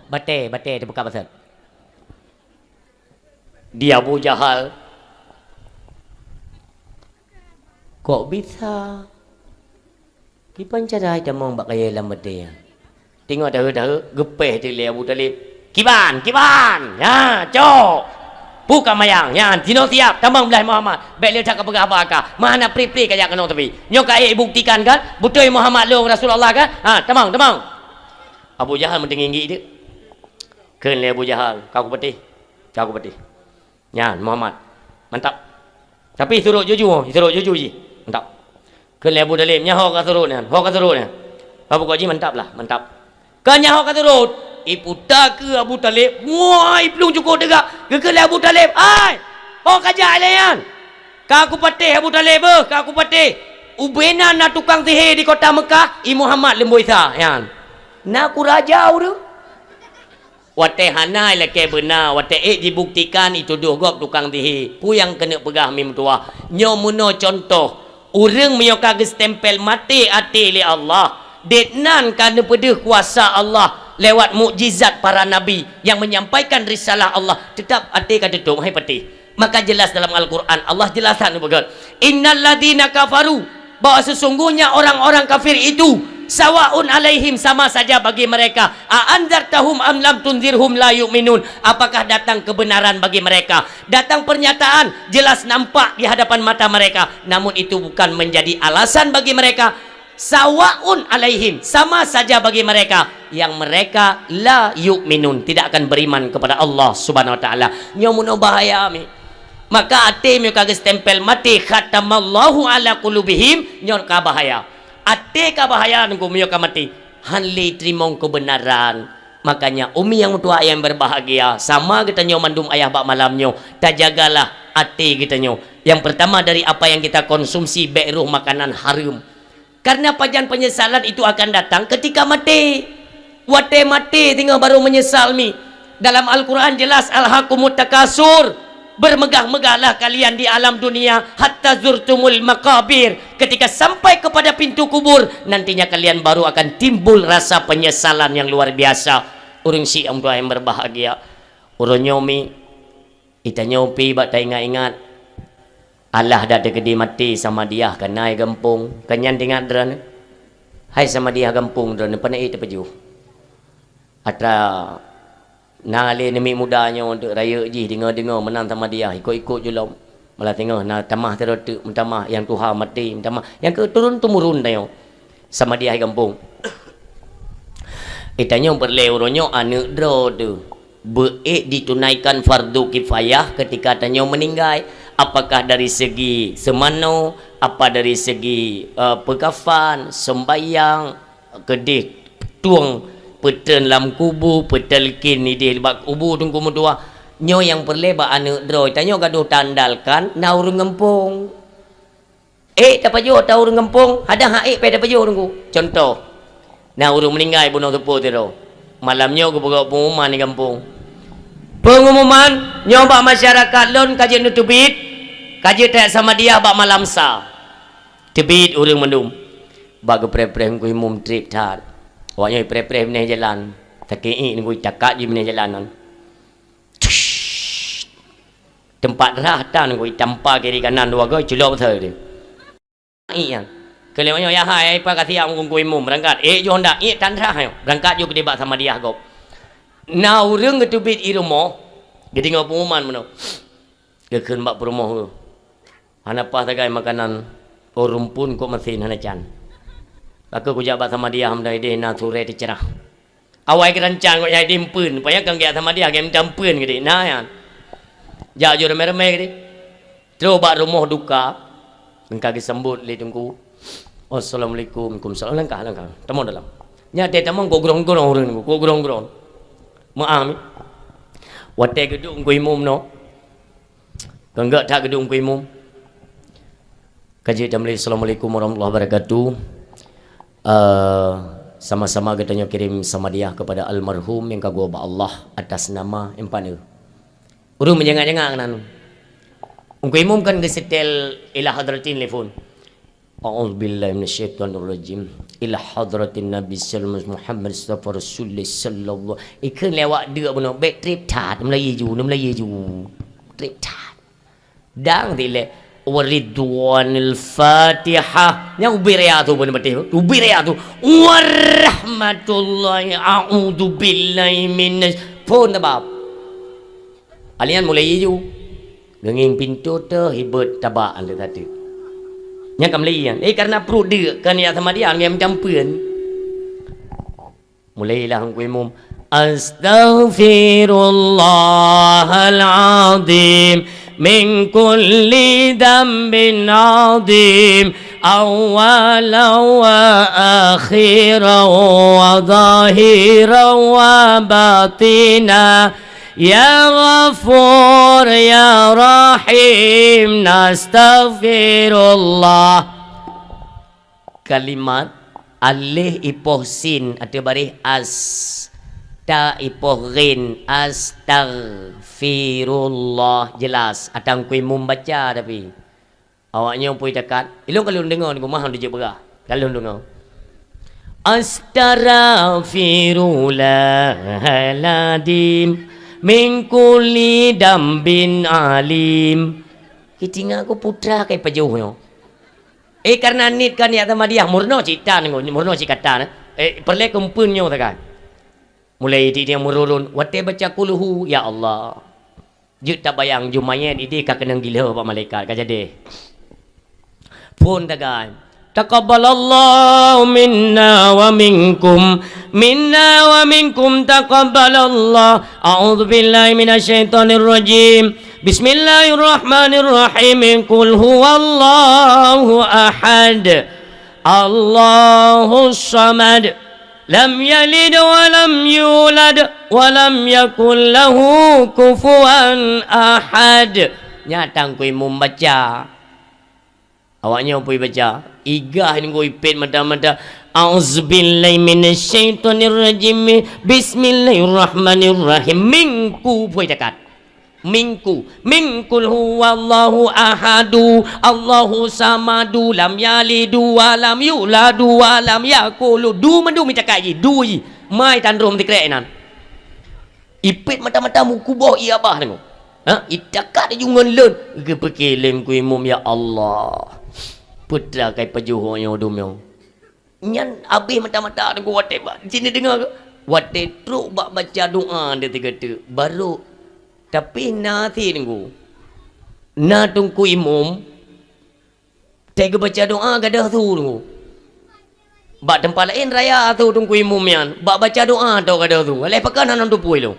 Batée, batée teupeukab bak sot. Di Abu Jahal, "Kok bisa? Kiban cara tamong bak kayée lam batée nyan?" Teungoh daheu-daheu, geupéh teuk lé Abu Talib. "Kiban, kiban! Nya, cok! Buka mayang! Nya, sinoe siap! Tamong blaih Muhammad! Bék lé that kapeugah haba kah! Meuhana pri-pri kajak keunoe tapi! Nyoe ka ék buktikan kan? Beutôi Muhammad lôn Rasulullah kan? Ha, tamong, tamong!" Abu Jahal meuteungieng-ngieng teuk. Kheun lé Abu Jahal, "Ka kupatéh! Ka kupatéh!" Nyan, Muhammad. Mantap. Tapi surot juju, surot juju jih. Mantap. Kheun lé Abu Talib, "Nyan ho ka surot nyan, ho ka surot nyan." Abu Qaji, "Mantap lah, mantap." Ka nyan ho ka surot. Iputa keu Abu Talib, wah, iplueng cukôp teuga. Geukheun lé Abu Talib, "Ai, ho ka jak ilée nyan." Ka kupatéh Abu Thalib, beuh, ka kupatéh. Ubena na tukang sihé di kota Meukah, i Muhammad leumboi sa, nyan. Na kuraja ureuëng. Watée hana ilakée beuna, watée ék jibuktikan, itudôh gob tukang sihé. Peue nyang keuneuk peugah mi meutuwah? Nyoe meunoe cuntoh, ureuëng meunyoe ka geustempel maté até lé Allah, détnan ka neupeudeuh kuasa Allah lewat mukjizat para nabi nyang menyampaikan risalah Allah, teutap até ka tutôp, hai patéh. Maka jelas dalam Al-Quran, Allah jelaskan beugét, "Innal ladzina kafaru," bahwa sesungguhnya orang-orang kafir itu, "sawaun alaihim," sama saja bagi mereka, "a anzartahum am lam tunzirhum la yu'minun," apakah datang kebenaran bagi mereka, datang pernyataan jelas nampak di hadapan mata mereka, namun itu bukan menjadi alasan bagi mereka, "sawaun alaihim," sama saja bagi mereka, yang mereka la yu'minun, tidak akan beriman kepada Allah Subhanahu wa Taala. Nyoe meunoe bahaya mi. Maka até meunyoe ka geustempel maté, "khatamallahu ala qulubihim," nyoe ka bahaya. Até ka bahaya nunggu meunyoe ka maté, han lé teurimong keubeunaran. Makanya umi nyang meutuwah nyang berbahagia, sama geutanyoe mandum ayah bak malam nyoe, tajagalah até geutanyoe. Yang pertama dari apa yang kita konsumsi, bék roh makanan hareuem. Karena pajan penyesalan itu akan datang ketika maté. Watée maté teungoh barô meunyeusal mi. Dalam Al-Quran jelas, "Alhakumut takasur," bermegah-megahlah kalian di alam dunia, "hatta zurtumul maqabir," ketika sampai kepada pintu kubur, nantinya kalian baru akan timbul rasa penyesalan yang luar biasa. Ureuëng syiek nyang berbahagia, uroe nyoe mi, itanyoe pi bak taingat-ingat, alah dak teukeudi maté Samadiyah ka na i gampông, ka nyan teuingat droeneuh. Hai Samadiyah gampông droeneuh, pane ék teupajoh? Atra na lé namiet muda nyoe teuk rayeuk jih deungoe-deungoe meunan Samadiyah, ikot-ikot julom. Malah teungoh na tamah sidroe teuk meutamah, nyang tuha maté meutamah, nyang keu turun-temurun tanyoe. Samadiyah gampông. Itanyoe peureulée uroe nyoe aneuëk droe teuh. Beuék ditunaikan fardu kifayah ketika tanyoe meuninggai. Apakah dari segi seumanoe, apa dari segi, eh, peukafan, seumbayang, keudeh tueng peutreun lam kubu, peutalkin ideh bak kubu teungku meutuwah. Nyoe nyang peureulée bak aneuëk droe. Tanyoe gadoh taandalkan na ureuëng gampông. Ék tapajoh ata ureuëng gampông, hana han ék payah tapajoh teungku. Cuntoh, na ureuëng meuninggai bunoe seupôt sidroe. Malam nyoe geupeugah peungumuman di gampông. Peungumuman nyoe bak masyarakat lôn ka jeuet neuteubiet, ka jeuet tajak Samadiyah bak malam sa. Teubiet ureuëng mandum. Bak geupreh-preh Teungku Imum treb that. Awak nyoe preh-preh binéh jalan. Sakét iék Teungku, itakak jih binéh jalan nyan. Teumpat rhah tan, ku itampa kiri kanan dua goe, culok beutôi teuh. Iék nyan. Keu lheueh nyoe, "Ya hai, ai pa ka siap Teungku Imum, beurangkat." Ék jih honda, iék tan rhah nyoe. Beurangkat jih keudeh bak Samadiyah gob. Na ureuëng geuteubiet i rumoh, geudeungoe peungumuman meunoe. Geukheun bak peurumoh geuh, "Hana paih sagai makanan, oh rumpun kok masen hana can. Ka kujak bak Samadiyah meunan ideh na surée teuceurah." Awai geurancang kok nyang ideh meupeuen, rupanya ka geujak Samadiyah, geumeutampeuen keudeh. Na nyan. Jak jeuet ramé-ramé keudeh. Trok bak rumoh duka, ka geusambot lé teungku. "Assalamualaikum." "Waalaikumsalam." "Langkah, langkah. Tamong dalam." Nyan watée tamong kok grong-grong ureuëng nyan, kok grong-grong. Meu'ah mi. Watée geuduek Teungku Imum nyoe, ka geujak that geuduek Teungku Imum. Ka jeuet tameulakée, "Assalamualaikum warahmatullahi wabarakatuh. Eh, sama-sama geutanyoe kirém Samadiyah kepada almarhum nyang ka geuobak Allah atas nama Empane." Ureuëng meujangak-jangak keunan. Teungku Imum kan geusetel ila hadratin telepon. "A'udzubillahi minasyaitonirrajim. Ila hadratin Nabi sallallahu Muhammad Mustafa Rasulullah sallallahu." Ikheun lé awak deuk bunoe, bék treb that, Meulayu ju, Meulayu ju. Treb that. Dang dilée, "Waridwanil Fatihah." Nyang ubé raya tu beuna maté. Ubé raya tu. "Warahmatullahi, a'udzubillahi minasy-," phon tabab. Alian mulai iju. Geungieng pintoe teuh hibeuet tabak anteuk tatu. Nyang ka meulayeue nyan. Eh, karena pruet deuk kan ya sama dia ngon jampeuen. Mulailah Teungku Imum, "Astaghfirullahal azim min kulli dzambin azim, awwalan wa akhiran wa zahiran wa batina." Ya Ghafur, Ya Rahim, nastaghfirullah. Kalimat alif ipoh sin ateueh baréh as, ta ipoh ghin, astaghfirullah. Jelas, atang kui mum baca tapi. Awaknyoe pui takat, ilong ka lôn deungoe di rumah, lôn jeuet beurah. Ka lôn deungoe. Astaghfirullahaladzim min kulli dambin alim. Itinga ku putra kai pajoh nyoe. Eh, karena nit kan ya sama dia, murno cik tan, murno cik katan. Eh, perlé keumpun nyoe takan. Mulai di dia mururun, watée baca kulhu, ya Allah. Jeuet tabayang ju manyét idéh ka keunong gila bak malaikat, ka jadi. Phon tagai. Taqabbalallahu minna wa minkum, minna wa minkum taqabbalallah. A'udzubillahi minasyaitonirrajim. Bismillahirrahmanirrahim. Qul huwallahu ahad. Allahus samad. Lam yalid wa lam yulad wa lam yakul lahu kufuwan ahad. Nyatang kui mum baca. Awaknyoe pui baca, igah nunggu ipét mata-mata. A'udzubillahi minasyaitonirrajim. Bismillahirrahmanirrahim. Mingku pui takat. Mingku. Mingkul huwallahu ahadu. Allahu samadu. Lam yalidu wa lam yuladu wa lam yakulu. Du mandum itakat ji. Du ji. Mai tanrôm tikrek nan. Ipét mata-mata mukuboh ié abah nyoe. Ha, itakat aju ngon lôn. Geupeuké lé kui mum, ya Allah. Putra kai pajoh nyoe dum nyoe. Nyan abéh mata-mata nyoe watée bak. Sini deungoe ke? Watée trok bak baca doa dia tiga tu. Baru. Tapi na si nunggu. Na tungku imum. Teuka baca doa gadoh su nunggu. Bak teumpat laén raya su tungku imum nyan, bak baca doa teuh gadoh su. Aléh pakon hana tupui lom.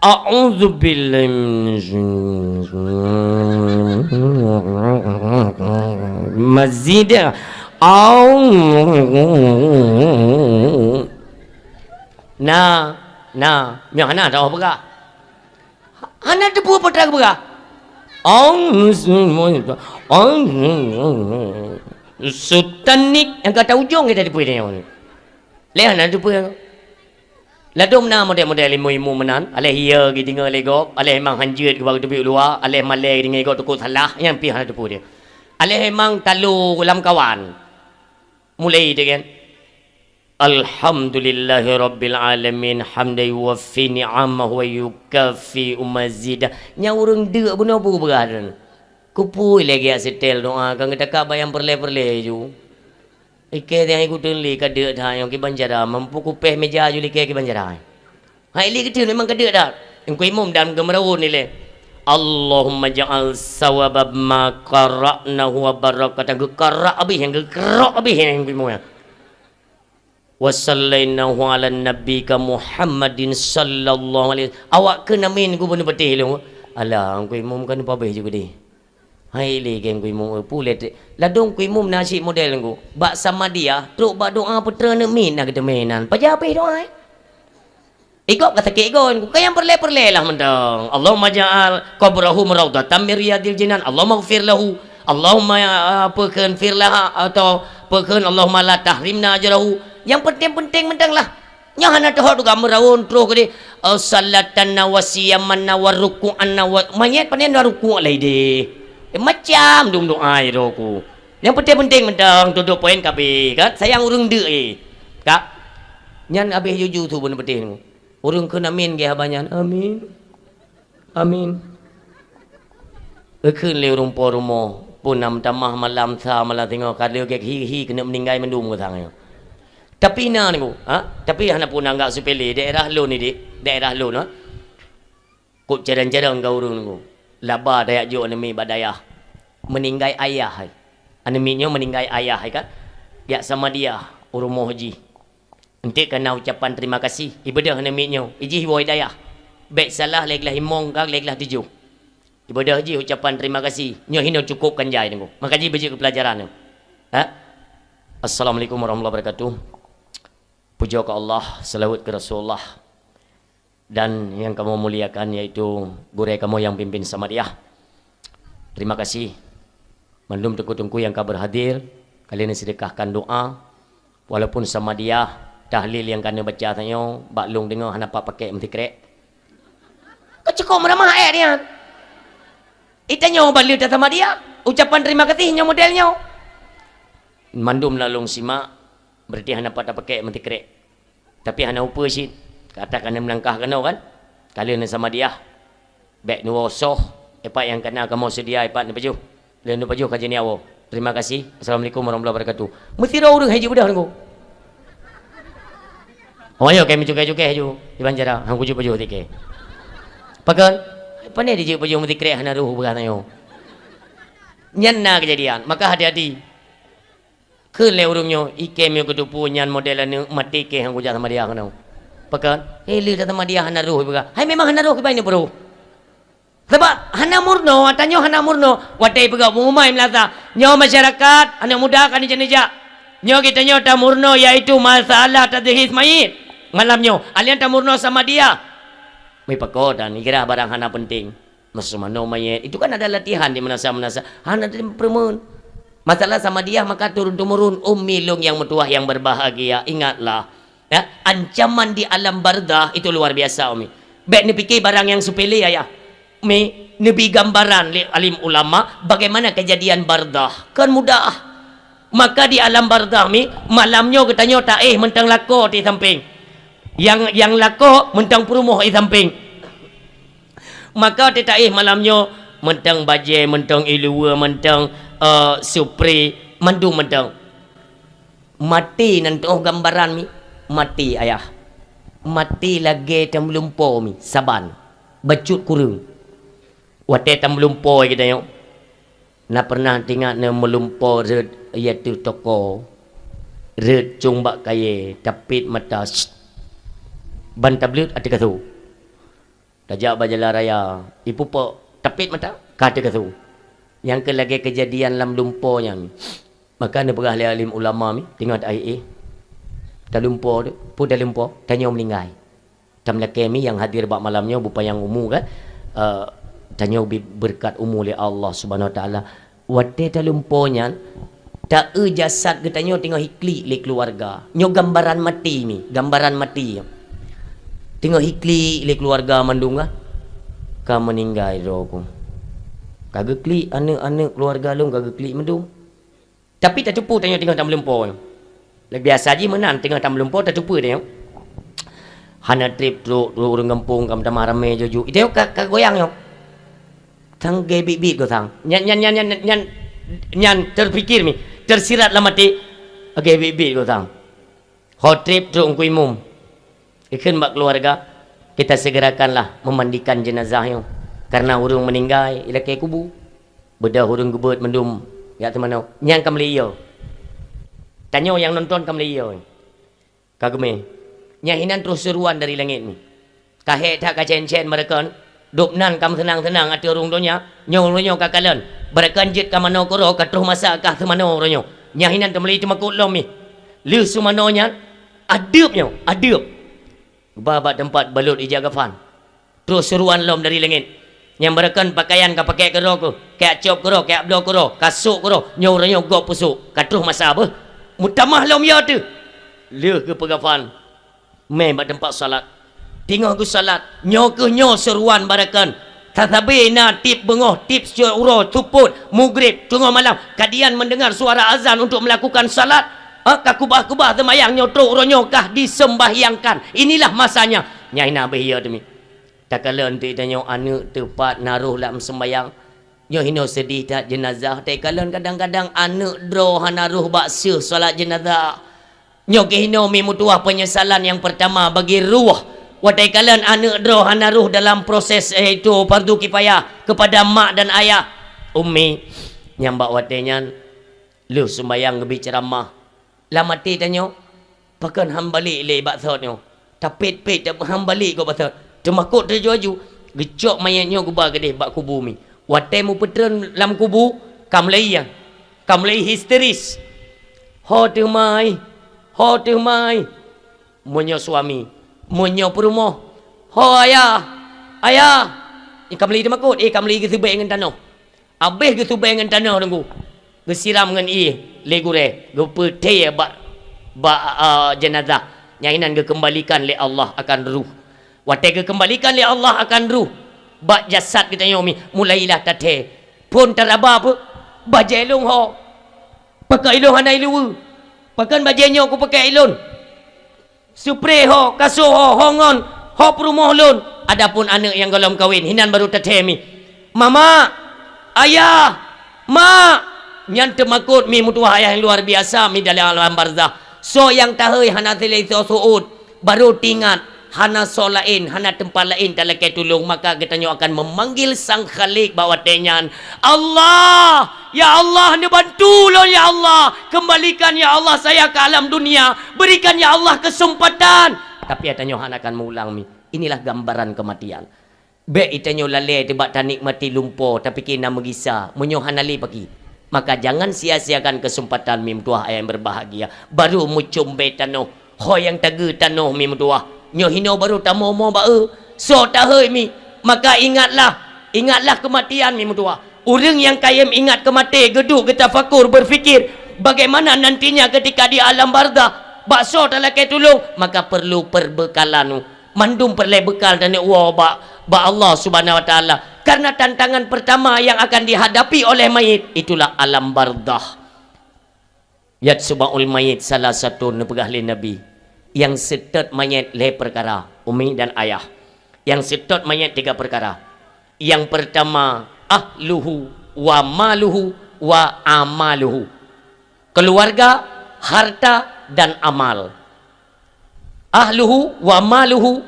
A'udzubillahi minasyaitonir Mazid. Au. Na, na, nyoe hana teuh peugah. Hana teupeue peue teuma geupeugah. Ong, ong, Sultan Nik nyang ka ujong kita teupeue dia nyoe. Lé hana teupeue. Ladôm na model-model ilmu-ilmu meunan, aléh iya geudeungoe lé gob, aléh memang hanjeuet geuba geuteubiet luwa, aléh malée geudeungoe gob teukuk salah, nyan pih hana teupeue dia. Aléh memang talo lam kawan. Mulai dia kan. Alhamdulillahirabbil alamin, hamdan yuwaffi ni'amahu wa yukafi mazidah. Nyang ureuëng deuk bunoe peue beurah dan. Kupui lagée setel doa ka geutakab bayang peureulée-peureulée ju. Ikée nyang ikutun lé ka deuk that nyang kiban cara, mampu kupéh meja ju likée kiban cara. Hai lé geuteun memang ka deuk that. Engkau imum dan geumeurawon ilée. Allahumma ja'al sawaba ma qara'nahu wa barakatan, geukarak abéh nyang geukeurok abéh nyang imum nyan. Wa sallainahu ala nabiyyika Muhammadin sallallahu alaihi wasallam. Awak keuh amin gubuneu peuteh lôn. Alah, Teungku Imum kan pabeh ju geudeh. Hai lé geng Teungku Imum, eh, pulet. Ladôm Teungku Imum na cit model nyoe. Bak Samadiyah, trok bak doa putra neumin na geuteumé nan. Pajan pih doa, eh? Igob ka sakét igob, ka nyang peureulée-peureulée lah mantong. Allahumma ja'al qabrahum raudhatan min riyadil jinan. Allahumma ighfir lahu. Allahumma, ah, peukheun fir laha atau peukheun Allahumma la tahrimna ajrahu. Nyang penting-penting mantong lah. Nyoe hana teuhot juga meurawon troh keudeh, eh, salatanna wa siyamanna wa ruku'anna wa, manyét panen na rukuk lagi deh. Eh, macam dum doa itu aku. Nyang penting-penting mantong tutup poin kapi kan. Sayang ureuëng deuk eh. Kak. Nyan habéh juju tu beuna peuteh tu. Ureuëng kheun amin geuh haba nyan. Amin. Amin. Eukheun lé ureuëng po rumoh, pun na meutamah malam sa malam singoh ka lheueh gét hi-hi keuneuk meuninggai mandum geutanyoe. Tapi na niku, ha? Tapi hana pun anggap sepele daerah lôn ni dik, daerah lôn, ha? Kok jarang-jarang ka ureuëng niku. Laba tajak jok aneuk miet bak dayah. Meuninggai ayah hai. Aneuk miet nyoe meuninggai ayah hai kan? Jak Samadiyah u rumoh jih. Enteuk ka na ucapan terima kasih, ibeudôh aneuk miet nyoe, ijih woe dayah. Bék salah lé glah imong ka lé glah tujoh. Ibeudôh jih ucapan terima kasih, nyoe hinoe cukôp kan jai teungku. Maka jih beujeuet keu peulajaran nyoe. Ha? Assalamualaikum warahmatullahi wabarakatuh. Pujoe keu Allah, seulaweuet keu Rasulullah. Dan nyang kamoe muliakan, yaitu gurée kamoe nyang pimpin Samadiyah. Terima kasih mandum teungku-teungku nyang ka berhadir, kalian sedekahkan doa. Walaupun Samadiyah, tahlil nyang ka neubaca tanyoe, bak lôn deungoe hana pat pakek meusikrek. Keu cukôp meuramah ék nyan. Itanyoe ban lheueh tasamadiyah, ucapan terima kasih nyoe model nyoe. Mandum na lôn simak, berarti hana pat tapakek meusikrek. Tapi hana upeue cit, ka ata ka neulangkah keunoe kan. Ka lheueh neusamadiyah, bék neuwoe soh, ipat nyang kana kamoe seudia ipat neupajoh. Lheueh neupajoh ka jiniawoe. Terima kasih. Assalamualaikum warahmatullahi wabarakatuh. Meusidroe ureuëng hai jeuet beudôh nangku. Oh, ayo, kami cukai-cukai ju. Iban cara, hang kujut pajoh tiké. Pakon? Pane dijeuet pajoh meusikrek hana roh beurah tanyoe. Nyan na keujadian, maka hati-hati. Kheun lé ureuëng nyoe, iké meunyoe geuteupeue nyan model aneuëk maté keh nyang kujak samadiyah keunoe. Pakon? Eh, lheueh tasamadiyah hana roh ipeugah. Hai memang hana roh kiban ineuk peuroh. Sabab hana murno, ata nyoe hana murno. Watée ipeugah pengumuman meulasa, nyoe masyarakat, aneuëk muda ka neujak-neujak. Nyoe geutanyoe tamurno, yaitu masalah tadhis mayit. Malam nyoe, alian tamurno samadiyah. Meupakoe dan igrah barang hana penting. Meuseumanoe manyét, itu kan ada latihan di meunasah-meunasah. Hana teupeureumeun. Masalah samadiyah maka turun-temurun, ummi lôn nyang meutuwah nyang berbahagia. Ingatlah, ya, ancaman di alam barzakh itu luar biasa, ummi. Bék neupike barang nyang sepele, ayah. Mi, neubi gambaran lé alim ulama bagaimana kejadian barzakh. Kan mudah. Maka di alam barzakh mi, malam nyoe geutanyoe taéh mantong lakoe di sampéng. Nyang, nyang lakoe mantong peurumoh di sampéng. Maka teuh taéh malam nyoe, mantong bajée, mantong iluwa, mantong, eh, supri, mandum mantong. Maté nan teuh gambaran mi, maté ayah. Maté lagée tameulumpo mi, saban, bacut kureueng. Watée tameulumpo geutanyoe, na pernah teuingat neumeulumpo rhot ié teuh toko, rhot cung bak kayée, tapét mata, ban tableuet ateueh kasô. Tajak bak jalan raya, ipupok, tapét mata, ka teuh kasô. Nyang keu lagée keujadian lam lumpo nyan. Maka neupeugah lé alim ulama mi, teungoh taéh-éh. Talumpo tu, peue talumpo, tanyoe meuninggai. Tamlakée mi nyang hadir bak malam nyoe beupanyang umu kan. Eh, tanyoe bi-, beureukat umu lé Allah Subhanahu Wa Taala. Watée talumpo nyan, ta-eu jasad geutanyoe teungoh iklik lé keuluwarga. Nyoe gambaran maté mi, gambaran maté. Teungoh iklik lé keuluwarga mandum ka, ka meuninggai droe ku. Ka geuklik aneuëk-aneuëk keuluwarga lôn ka geuklik mandum. Tapi tateupeue tanyoe teungoh tameulumpo nyoe. Biasa jih meunan teungoh tameulumpo tateupeue tanyoe. Hana treb trok, trok ureuëng gampông ka meutamah ramé juju. Itu ka, ka goyang nyoe. Sang gé biet-biet gosang. Nyan, nyan, nyan, nyan, nyan, nyan terpikir mi, tersirat lam até. Agé biet-biet gosang. Ho treb trok Teungku Imum. Ikheun bak keuluwarga, kita segerakanlah memandikan jenazah nyoe. Karena ureuëng meuninggai ilakée kubu. Beudôh ureuëng geubeuet mandum jak teumanoe. Nyang ka meuliyô. Tanyoe nyang nonton ka meuliyô. Ka geumé. Nyang hinan troh seuruan dari langét mi. Ka hék that ka cén-cén barakon, dubnan ka meuseunang-seunang ateueh rhueng donya, nyoe uroe nyoe ka kalon. Barakon jeuet ka manoe keudroe ka troh masa kah seumanoe uroe nyoe. Nyang hinan teumeuli teumakot lom mi. Lheueh seumanoe nyan, adeueb nyoe, adeueb. Geuba bak teumpat balot ija gafan. Troh seuruan lom dari langét. Nyang barakon pakaian ka pakèk keudroe keuh, kajak cop keudroe, kajak bloe keudroe, ka sôk keudroe, nyoe uroe nyoe gob peusôk, ka troh masa beuh. Meutamah lom yo teuh. Lheueh geupeugafan, mé bak teumpat salat. Teungoh geusalat, nyoe keuh nyoe seuruan barakon. Sasabe na tieb beungoh, tieb siuroe, supôt, mugreb, teungoh malam, kadian mendengar suara azan untuk melakukan salat. Ha, ka keubah-keubah seumayang nyoe troh uroe nyoe kah diseumbahyangkan. Inilah masanya. Nyang hina beuh yo teumi. Takalon teuh tanyoe aneuëk teupat na roh lam seumbahyang. Nyoe hinoe seudeh that jeunazah, takalon kadang-kadang aneuëk droe hana roh bak seuh salat jeunazah. Nyoe keuh hinoe mi meutuwah peunyesalan nyang peurtama bagi roh. Watée kalon aneuëk droe hana roh dalam proses, yaitu fardu kifayah kepada mak dan ayah. Ummi, nyang bak watée nyan lheueh seumbahyang geubri ceuramah. Lam até tanyoe, pakon han balek lé bak sot nyoe. Tapét-pét han balek gob bak sot. Teumakot teuju-aju, geucok manyét nyoe geuba keudeh bak kubu mi. Watée meupeutreun lam kubu, ka mulai, ka mulai histeris. Ho teuh mai, ho teuh mai. Meunyoe suami, meunyoe peurumoh, "Ho ayah, ayah!" Eh, ka meuli teumakot, eh, ka meuli geuseubée ngon tanoh. Abéh geuseubée ngon tanoh teungku, geusiram ngon ié lé gurée, geupeuthée bak, bak, a, jeunazah. Nyang inan geukeumbalikan lé Allah akan ruh. Watée geukeumbalikan lé Allah akan ruh bak jasad geutanyoe mi, mulailah tathée. Phon taraba peue? Bajée lôn ho. Pakon ilôn hana iluweue? Pakon bajée nyoe kupakée ilôn? Seupre ho, kaso ho, ho ngon, ho peurumoh lôn. Adapun aneuëk nyang gohlom kawen, hinan barô tathée mi. Mama, ayah, mak, nyan teumakot mi meutuwah ayah nyang luar biasa mi dalam alam barzah. Soe nyang tahôi hana silée soe seuôt, barô teuingat, hana soe laén, hana teumpat laén talakée tulông, maka geutanyoe akan memanggil Sang Khalik bak watée nyan, "Allah, ya Allah, neubantu lôn ya Allah, kembalikan ya Allah saya ke alam dunia, berikan ya Allah kesempatan." Tapi geutanyoe hana akan meuulang mi. Inilah gambaran kematian. Bék geutanyoe lalée teuh bak tanikmati lumpo, tapike na meugisa, meunyoe hana lé paki. Maka jangan sia-siakan kesempatan mi meutuwah ayah nyang berbahagia. Barô meucom bée tanoh, ho nyang tageue tanoh mi meutuwah. Nyoe hinoe barô tamoe-moe bak eu. Soe tahôi mi, maka ingatlah, ingatlah kematian mi meutuwah. Ureuëng nyang kayém ingat keu maté, geuduek geutafakur, berfikir, bagaimana nantinya ketika di alam barzah, bak soe talakée tulông, maka perlu perbekalan. Mandum peureulée bekal dan woe bak, bak Allah Subhanahu wa Taala. Karena tantangan pertama yang akan dihadapi oleh mayit itulah alam barzah. Yatsba'ul mayyit salasatun, neupeugah lé Nabi, nyang seutôt manyét lhée peukara, umi dan ayah. Nyang seutôt manyét tiga peukara. Nyang peurtama, ahluhu wa maluhu wa amaluhu. Keluarga, harta, dan amal. Ahluhu wa maluhu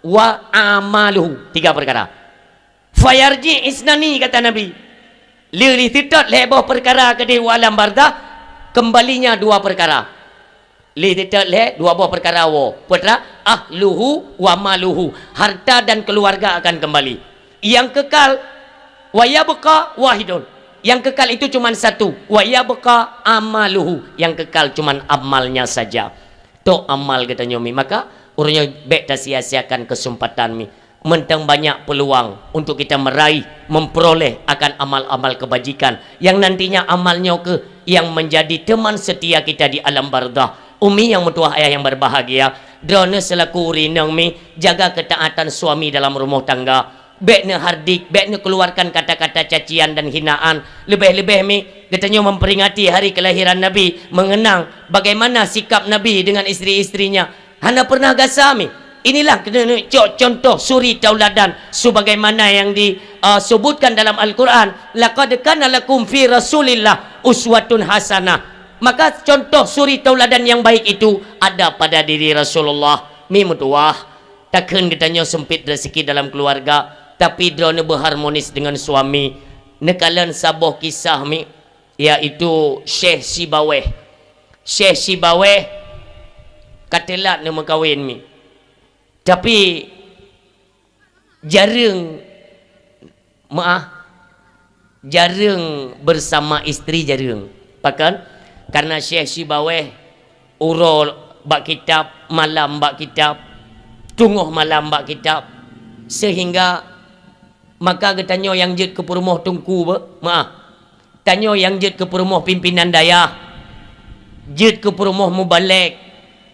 wa amaluhu. Tiga perkara. Fayarji isnani, kata Nabi. Lé, lé seutôt lhée boh perkara keudeh u alam barzah, kembalinya dua perkara. Lé seutôt lhée dua boh perkara woe. Peue teuma? Ahluhu wa maluhu. Harta dan keluarga akan kembali. Yang kekal, wa yabqa wahidun. Yang kekal itu cuman satu. Wa yabqa amaluhu. Yang kekal cuman amalnya saja. Tok amal geutanyoe mi. Maka, uroe nyoe bék tasia-siakan kesempatan mi. Mantong banyak peluang untuk kita meraih, memperoleh akan amal-amal kebajikan yang nantinya amal nyoe keuh yang menjadi teman setia kita di alam barzah. Umi nyang meutuwah, ayah nyang berbahagia, droeneuh selaku ureuëng inong mi, jaga ketaatan suami dalam rumah tangga. Bék neuhardik, bék neukeuluarkan kata-kata cacian dan hinaan. Leubeh-leubeh mi, geutanyoe memperingati hari kelahiran Nabi, mengenang bagaimana sikap Nabi dengan istri-istrinya. Hana pernah gasa mi. Inilah keuneuk cok contoh suri tauladan sebagaimana yang di, uh, sebutkan dalam Al-Quran, "Laqad kana lakum fi Rasulillah uswatun hasanah." Maka contoh suri tauladan yang baik itu ada pada diri Rasulullah. Mi meutuwah, takheun geutanyoe sempit rezeki dalam keluarga, tapi droeneuh berharmonis dengan suami. Neukalon saboh kisah mi, yaitu Syekh Sibaweh. Syekh Sibaweh ka teulat neumeukawen mi. Tapi jareueng, maaf, jareueng bersama istri jareueng. Pakon? Karena Syekh Sibaweh uroe bak kitab, malam bak kitab, teungoh malam bak kitab, sehingga maka geutanyoe nyang jeuet keu peurumoh teungku beu, maaf. Tanyoe nyang jeuet keu peurumoh pimpinan dayah, jeuet keu peurumoh mubalek,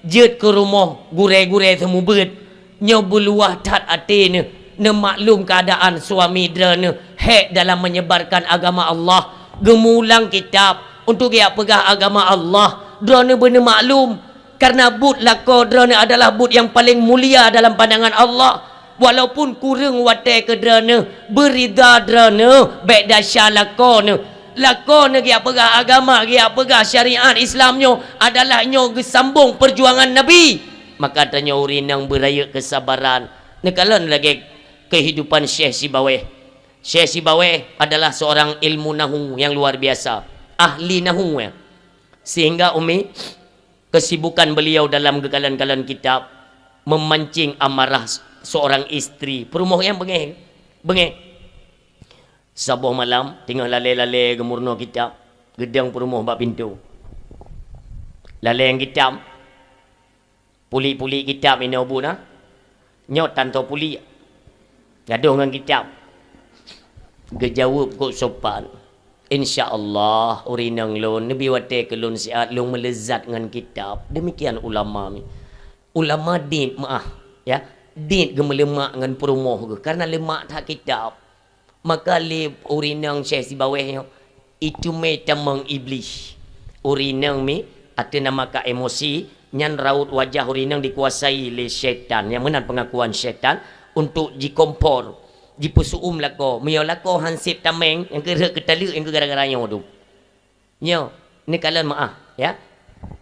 jeuet keu rumoh gurée-gurée seumeubeuet, nyoe beuluwah that até neuh neumaklum keuadaan suami droeneuh hék dalam menyebarkan agama Allah, geumulang kitab untuk geujak peugah agama Allah, droeneuh beuneumaklum. Karena buet lakoe droeneuh adalah buet nyang paleng mulia dalam pandangan Allah. Walaupun kureueng watée keu droeneuh, beurida droeneuh, bék desya lakoe neuh. Lakoe neuh geujak peugah agama, geujak peugah syariat Islam nyoe adalah nyoe geusambong peujuangan Nabi. Maka tanyoe ureuëng inong beurayeuk keusabaran. Neukalon lagée kehidupan Syekh Sibaweh. Syekh Sibaweh adalah seorang ilmu nahu yang luar biasa, ahli nahu, ya. Sehingga umi Kesibukan beliau dalam geukalon-kalon kitab memancing amarah seorang istri. Peurumoh nyang beungéh, beungéh. Saboh malam, teungoh lalée-lalée geumeurunoe kitab, geudong peurumoh bak pintoe. Lalée nyang kitab, pulik-pulik kitab inoe bu na. Nyoe tan tho pulik. Gadoh ngon kitab. Geujaweueb kok sopan. Insya Allah, ureueng inong lôn, neubi watée keu lôn siat, lôn meuleuzat ngon kitab. Demikian ulama mi. Ulama dit meuah, ya. Dit geumeuleumak ngon peurumoh geuh, karena leumak that kitab. Maka lé ureueng inong Syekh Sibaweh nyoe, iteumé tamong Iblih. Ureueng inong mi ateueh nama ka emosi, nyan raut wajah ureueng inong dikuasai lé syaitan. Nyang meunan pengakuan syaitan untuk jikompor, jipeusu'um lakoe. Meunyoe lakoe hanseb tameng, nyang keu rhot keu taleuek, nyang keu gara-gara nyoe tu. Nyoe, neukalon meuah, ya.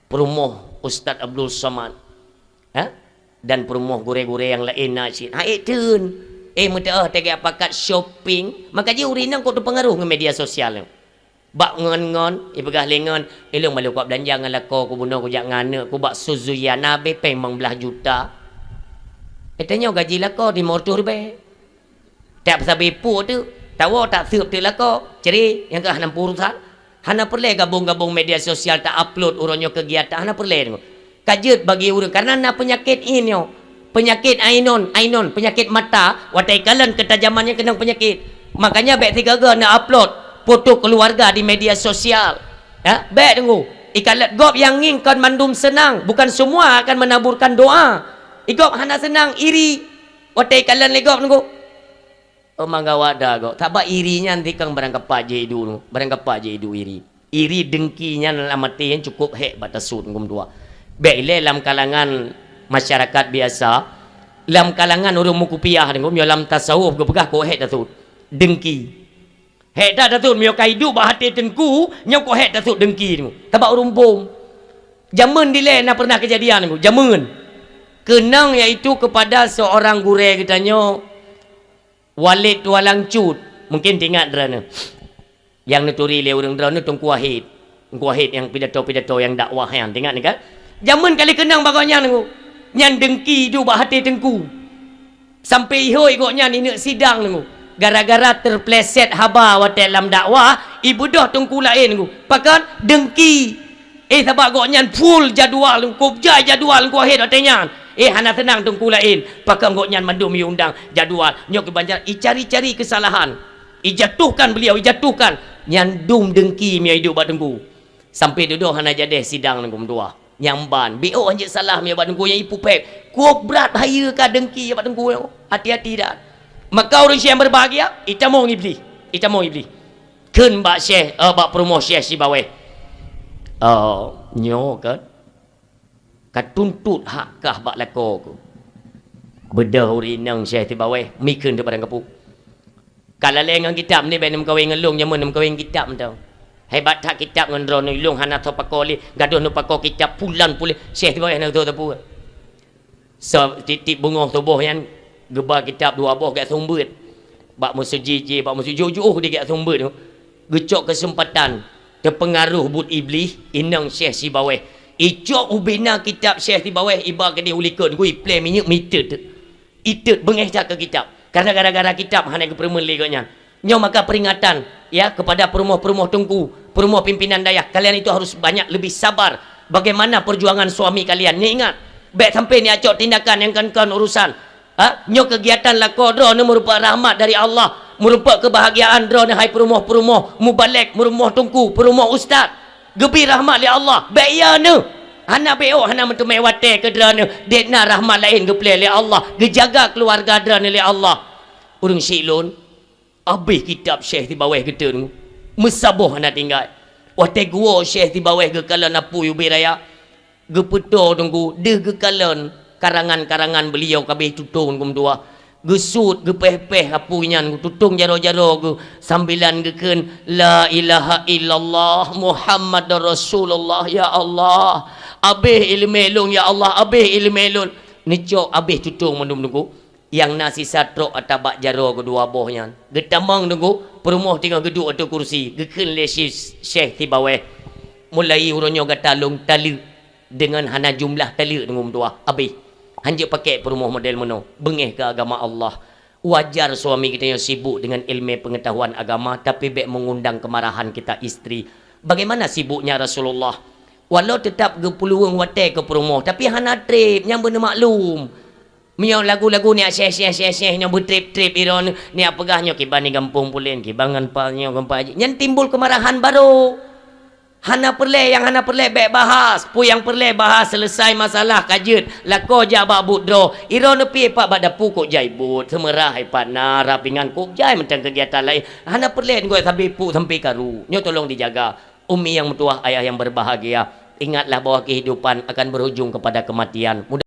Peurumoh Ustaz Abdul Somad. Ha? Dan peurumoh gurée-gurée nyang laén na cit. Ha, ék teun. Eh, meuteuoh teuga pakat shopping. Maka jih ureueng inong kok teupeungaruh ngon media sosial nyoe. Bak ngon-ngon, ipeugah lé ngon, "Eh, lôn malu kok beulanja ngon lakoe ku bunoe kujak ngon aneuk ku bak Suzuki na abéh péng limong blaih juta." Eh, tanyoe gaji lakoe limong reutôh ribée. Tak sabe peue tu, tawoe tak seueb teuk lakoe, cre, nyang keu hana urusan. Hana peureulée gabong-gabong media sosial ta-upload uroe nyoe kegiatan, hana peureulée deungoe. Ka jeuet bagi ureueng, karena na peunyakét nyoe. Peunyakét ainon, ainon, peunyakét mata, watée ikalon keutajaman nyan keunong peunyakét. Makanya bék sigaga na-upload foto keluarga di media sosial. Ya, bék deungoe. Ikalon gob nyang ngieng kon mandum seunang, bukan semua akan menaburkan doa. Igob hana seunang, iri. Watée ikalon lé gob deungoe. Oh, mangga wada gob. Sabab iri nyan tikang barang kapak jih idu, barang kapak jih idu iri. Iri dengki nyan lam até nyan cukup hék bak tasut ngum dua. Bék ilée lam kalangan masyarakat biasa, lam kalangan ureueng meukupiah ngum, nyoe lam tasawuf geupeugah kok hék tasut. Dengki. Hék that tasut, meunyoe ka iduek bak até teungku, nyoe kok hék tasut dengki ngum. Sabab ureueng bom. Jameun dilée na pernah kejadian ngum, jameun. Keunong yaitu kepada seorang gurée geutanyoe, Walid Tualang Cut, mungkin teuingat droeneuh. Nyang neuturi lé ureueng droeneuh Teungku Wahid. Teungku Wahid nyang pidato-pidato nyang dakwah nyan, teuingat nyan kan? Jameun ka lheueh keunong bak gobnyan, Teungku. Nyan dengki duek bak até Teungku. Sampoe ihôi gobnyan ineuk sidang, Teungku. Gara-gara teupleset haba watée lam dakwah, ibeudôh teungku laén, Teungku. Pakon? Dengki. Eh, sabab gobnyan full jadwal, Teungku, jai jadwal Teungku Wahid watée nyan. Eh, hana seunang teungku laén. Pakon gobnyan mandum iundang jadwal. Nyoe keu banjar, icari-cari keusalahan. Ijatuhkan beliau, ijatuhkan. Nyan dum dengki meunyoe iduek bak teungku. Sampoe dudoe hana jadeh sidang Teungku meutuah. Nyang ban, B O hanjeuet salah meunyoe bak teungku nyang ipupet. Kuoh brat bahaya ka dengki bak teungku nyoe. Hati-hati dah. Maka ureueng syedara nyang berbahagia, itamong Iblih. Itamong Iblih. Kheun bak syekh, eh, bak peurumoh Syekh Sibaweh. Oh, nyoe kan. Ka tuntot hak kah bak lakoe ku. Beudôh ureueng inong Syekh Sibaweh, mi kheun teuh padang kapu. Ka lalée ngon kitab ni bék neumeukawen ngon lôn, jameun neumeukawen kitab mantong. Hebat that kitab ngon droeneuh, lôn hana soe pakoe lé, gadôh neupakoe kitab pulan puléh, Syekh Sibaweh hana soe sapeue. Sa-, tieb-tieb beungoh suboh nyan geuba kitab dua boh geujak seumeubeuet. Bak meuseujid jih, bak meuseujid, jiôh-jiôh di geujak seumeubeuet tu. Geucok keuseumpatan, teupeungaroh buet Iblih, inong Syekh Sibaweh. Icok ubena kitab Syekh Sibaweh, iba keudeh u likot, gui plé minyeuk mitet. Itet beungéh that keu kitab. Karena gara-gara kitab hana geupeureumeun lé gobnyan. Nyoe maka peringatan, ya, kepada peurumoh-peurumoh teungku, peurumoh pimpinan dayah, kalian itu harus banyak lebih sabar. Bagaimana perjuangan suami kalian? Ni ingat, bék sampai ni acok tindakan nyang kon-kon urusan. Ha? Nyoe keugiatan lakoe droeneuh meurumpok rahmat dari Allah, meurumpok keubahagiaan droeneuh hai peurumoh-peurumoh, mubalek, peurumoh teungku, peurumoh ustaz. Geubri rahmat lé Allah, bék iya neuh. Hana bék, hana meuteumé watée keu droeneuh, dek na rahmat laén geuplé lé Allah, geujaga keuluwarga droeneuh lé Allah. Ureueng syik lôn, abéh kitab Syekh Sibaweh geuteun, meusaboh hana tinggai. Watée geuwoe Syekh Sibaweh geukalon apui ubé raya, geupeutoe teungku, deuh geukalon karangan-karangan beuliau ka abéh tutong teungku meutuah. Geusuet, geupéh-péh apui nyan, geututong jaroe-jaroe geuh, sambilan geukheun, "La ilaha illallah Muhammadar Rasulullah, ya Allah. Abéh iéleumé lôn, ya Allah, abéh iéleumé lôn." Neucok abéh tutong mandum teungku. Nyang na sisa trok ata bak jaroe keudua boh nyan. Geutamong teungku, peurumoh teungoh geuduek ateueh kursi, geukheun lé si-, Syekh Sibaweh, "Mulai uroe nyoe gata lôn taleuek." Deungon hana jumlah taleuek teungku meutuah, abéh. Hanjeuet pakék peurumoh model meunoe, beungéh keu agama Allah. Wajar suami geutanyoe sibuk deungon iéleumé peungeutahuan agama, tapi bék meungundang keumarahan kita istri. Bagaimana sibuknya Rasulullah? Walau teutap geupeuluweueng watée keu peurumoh, tapi hana treb, nyang beuneumaklum. Meunyoe lagu-lagu nyak syeh-syeh-syeh-syeh nyoe beutreb-treb iron, nyak peugah nyoe kiban di gampông pulen, kiban ngon pa nyoe ngon pa jih. Nyan timbul keumarahan baru. Hana peureulée, nyang hana peureulée bék bahas. Peue nyang peureulée bahas, seuleusai masalah ka jeuet. Lakoe jak bak buet droe. Iron neupiek pat bak dapu kok jai buet. Seumeurah ipat na, rapingan kok jai mantong keugiatan laén. Hana peureulée neugok sabe puk sampoe karu. Nyoe tolong dijaga. Umi nyang meutuwah, ayah nyang berbahagia. Ingatlah bahwa kehidupan akan berujung kepada kematian. Mudah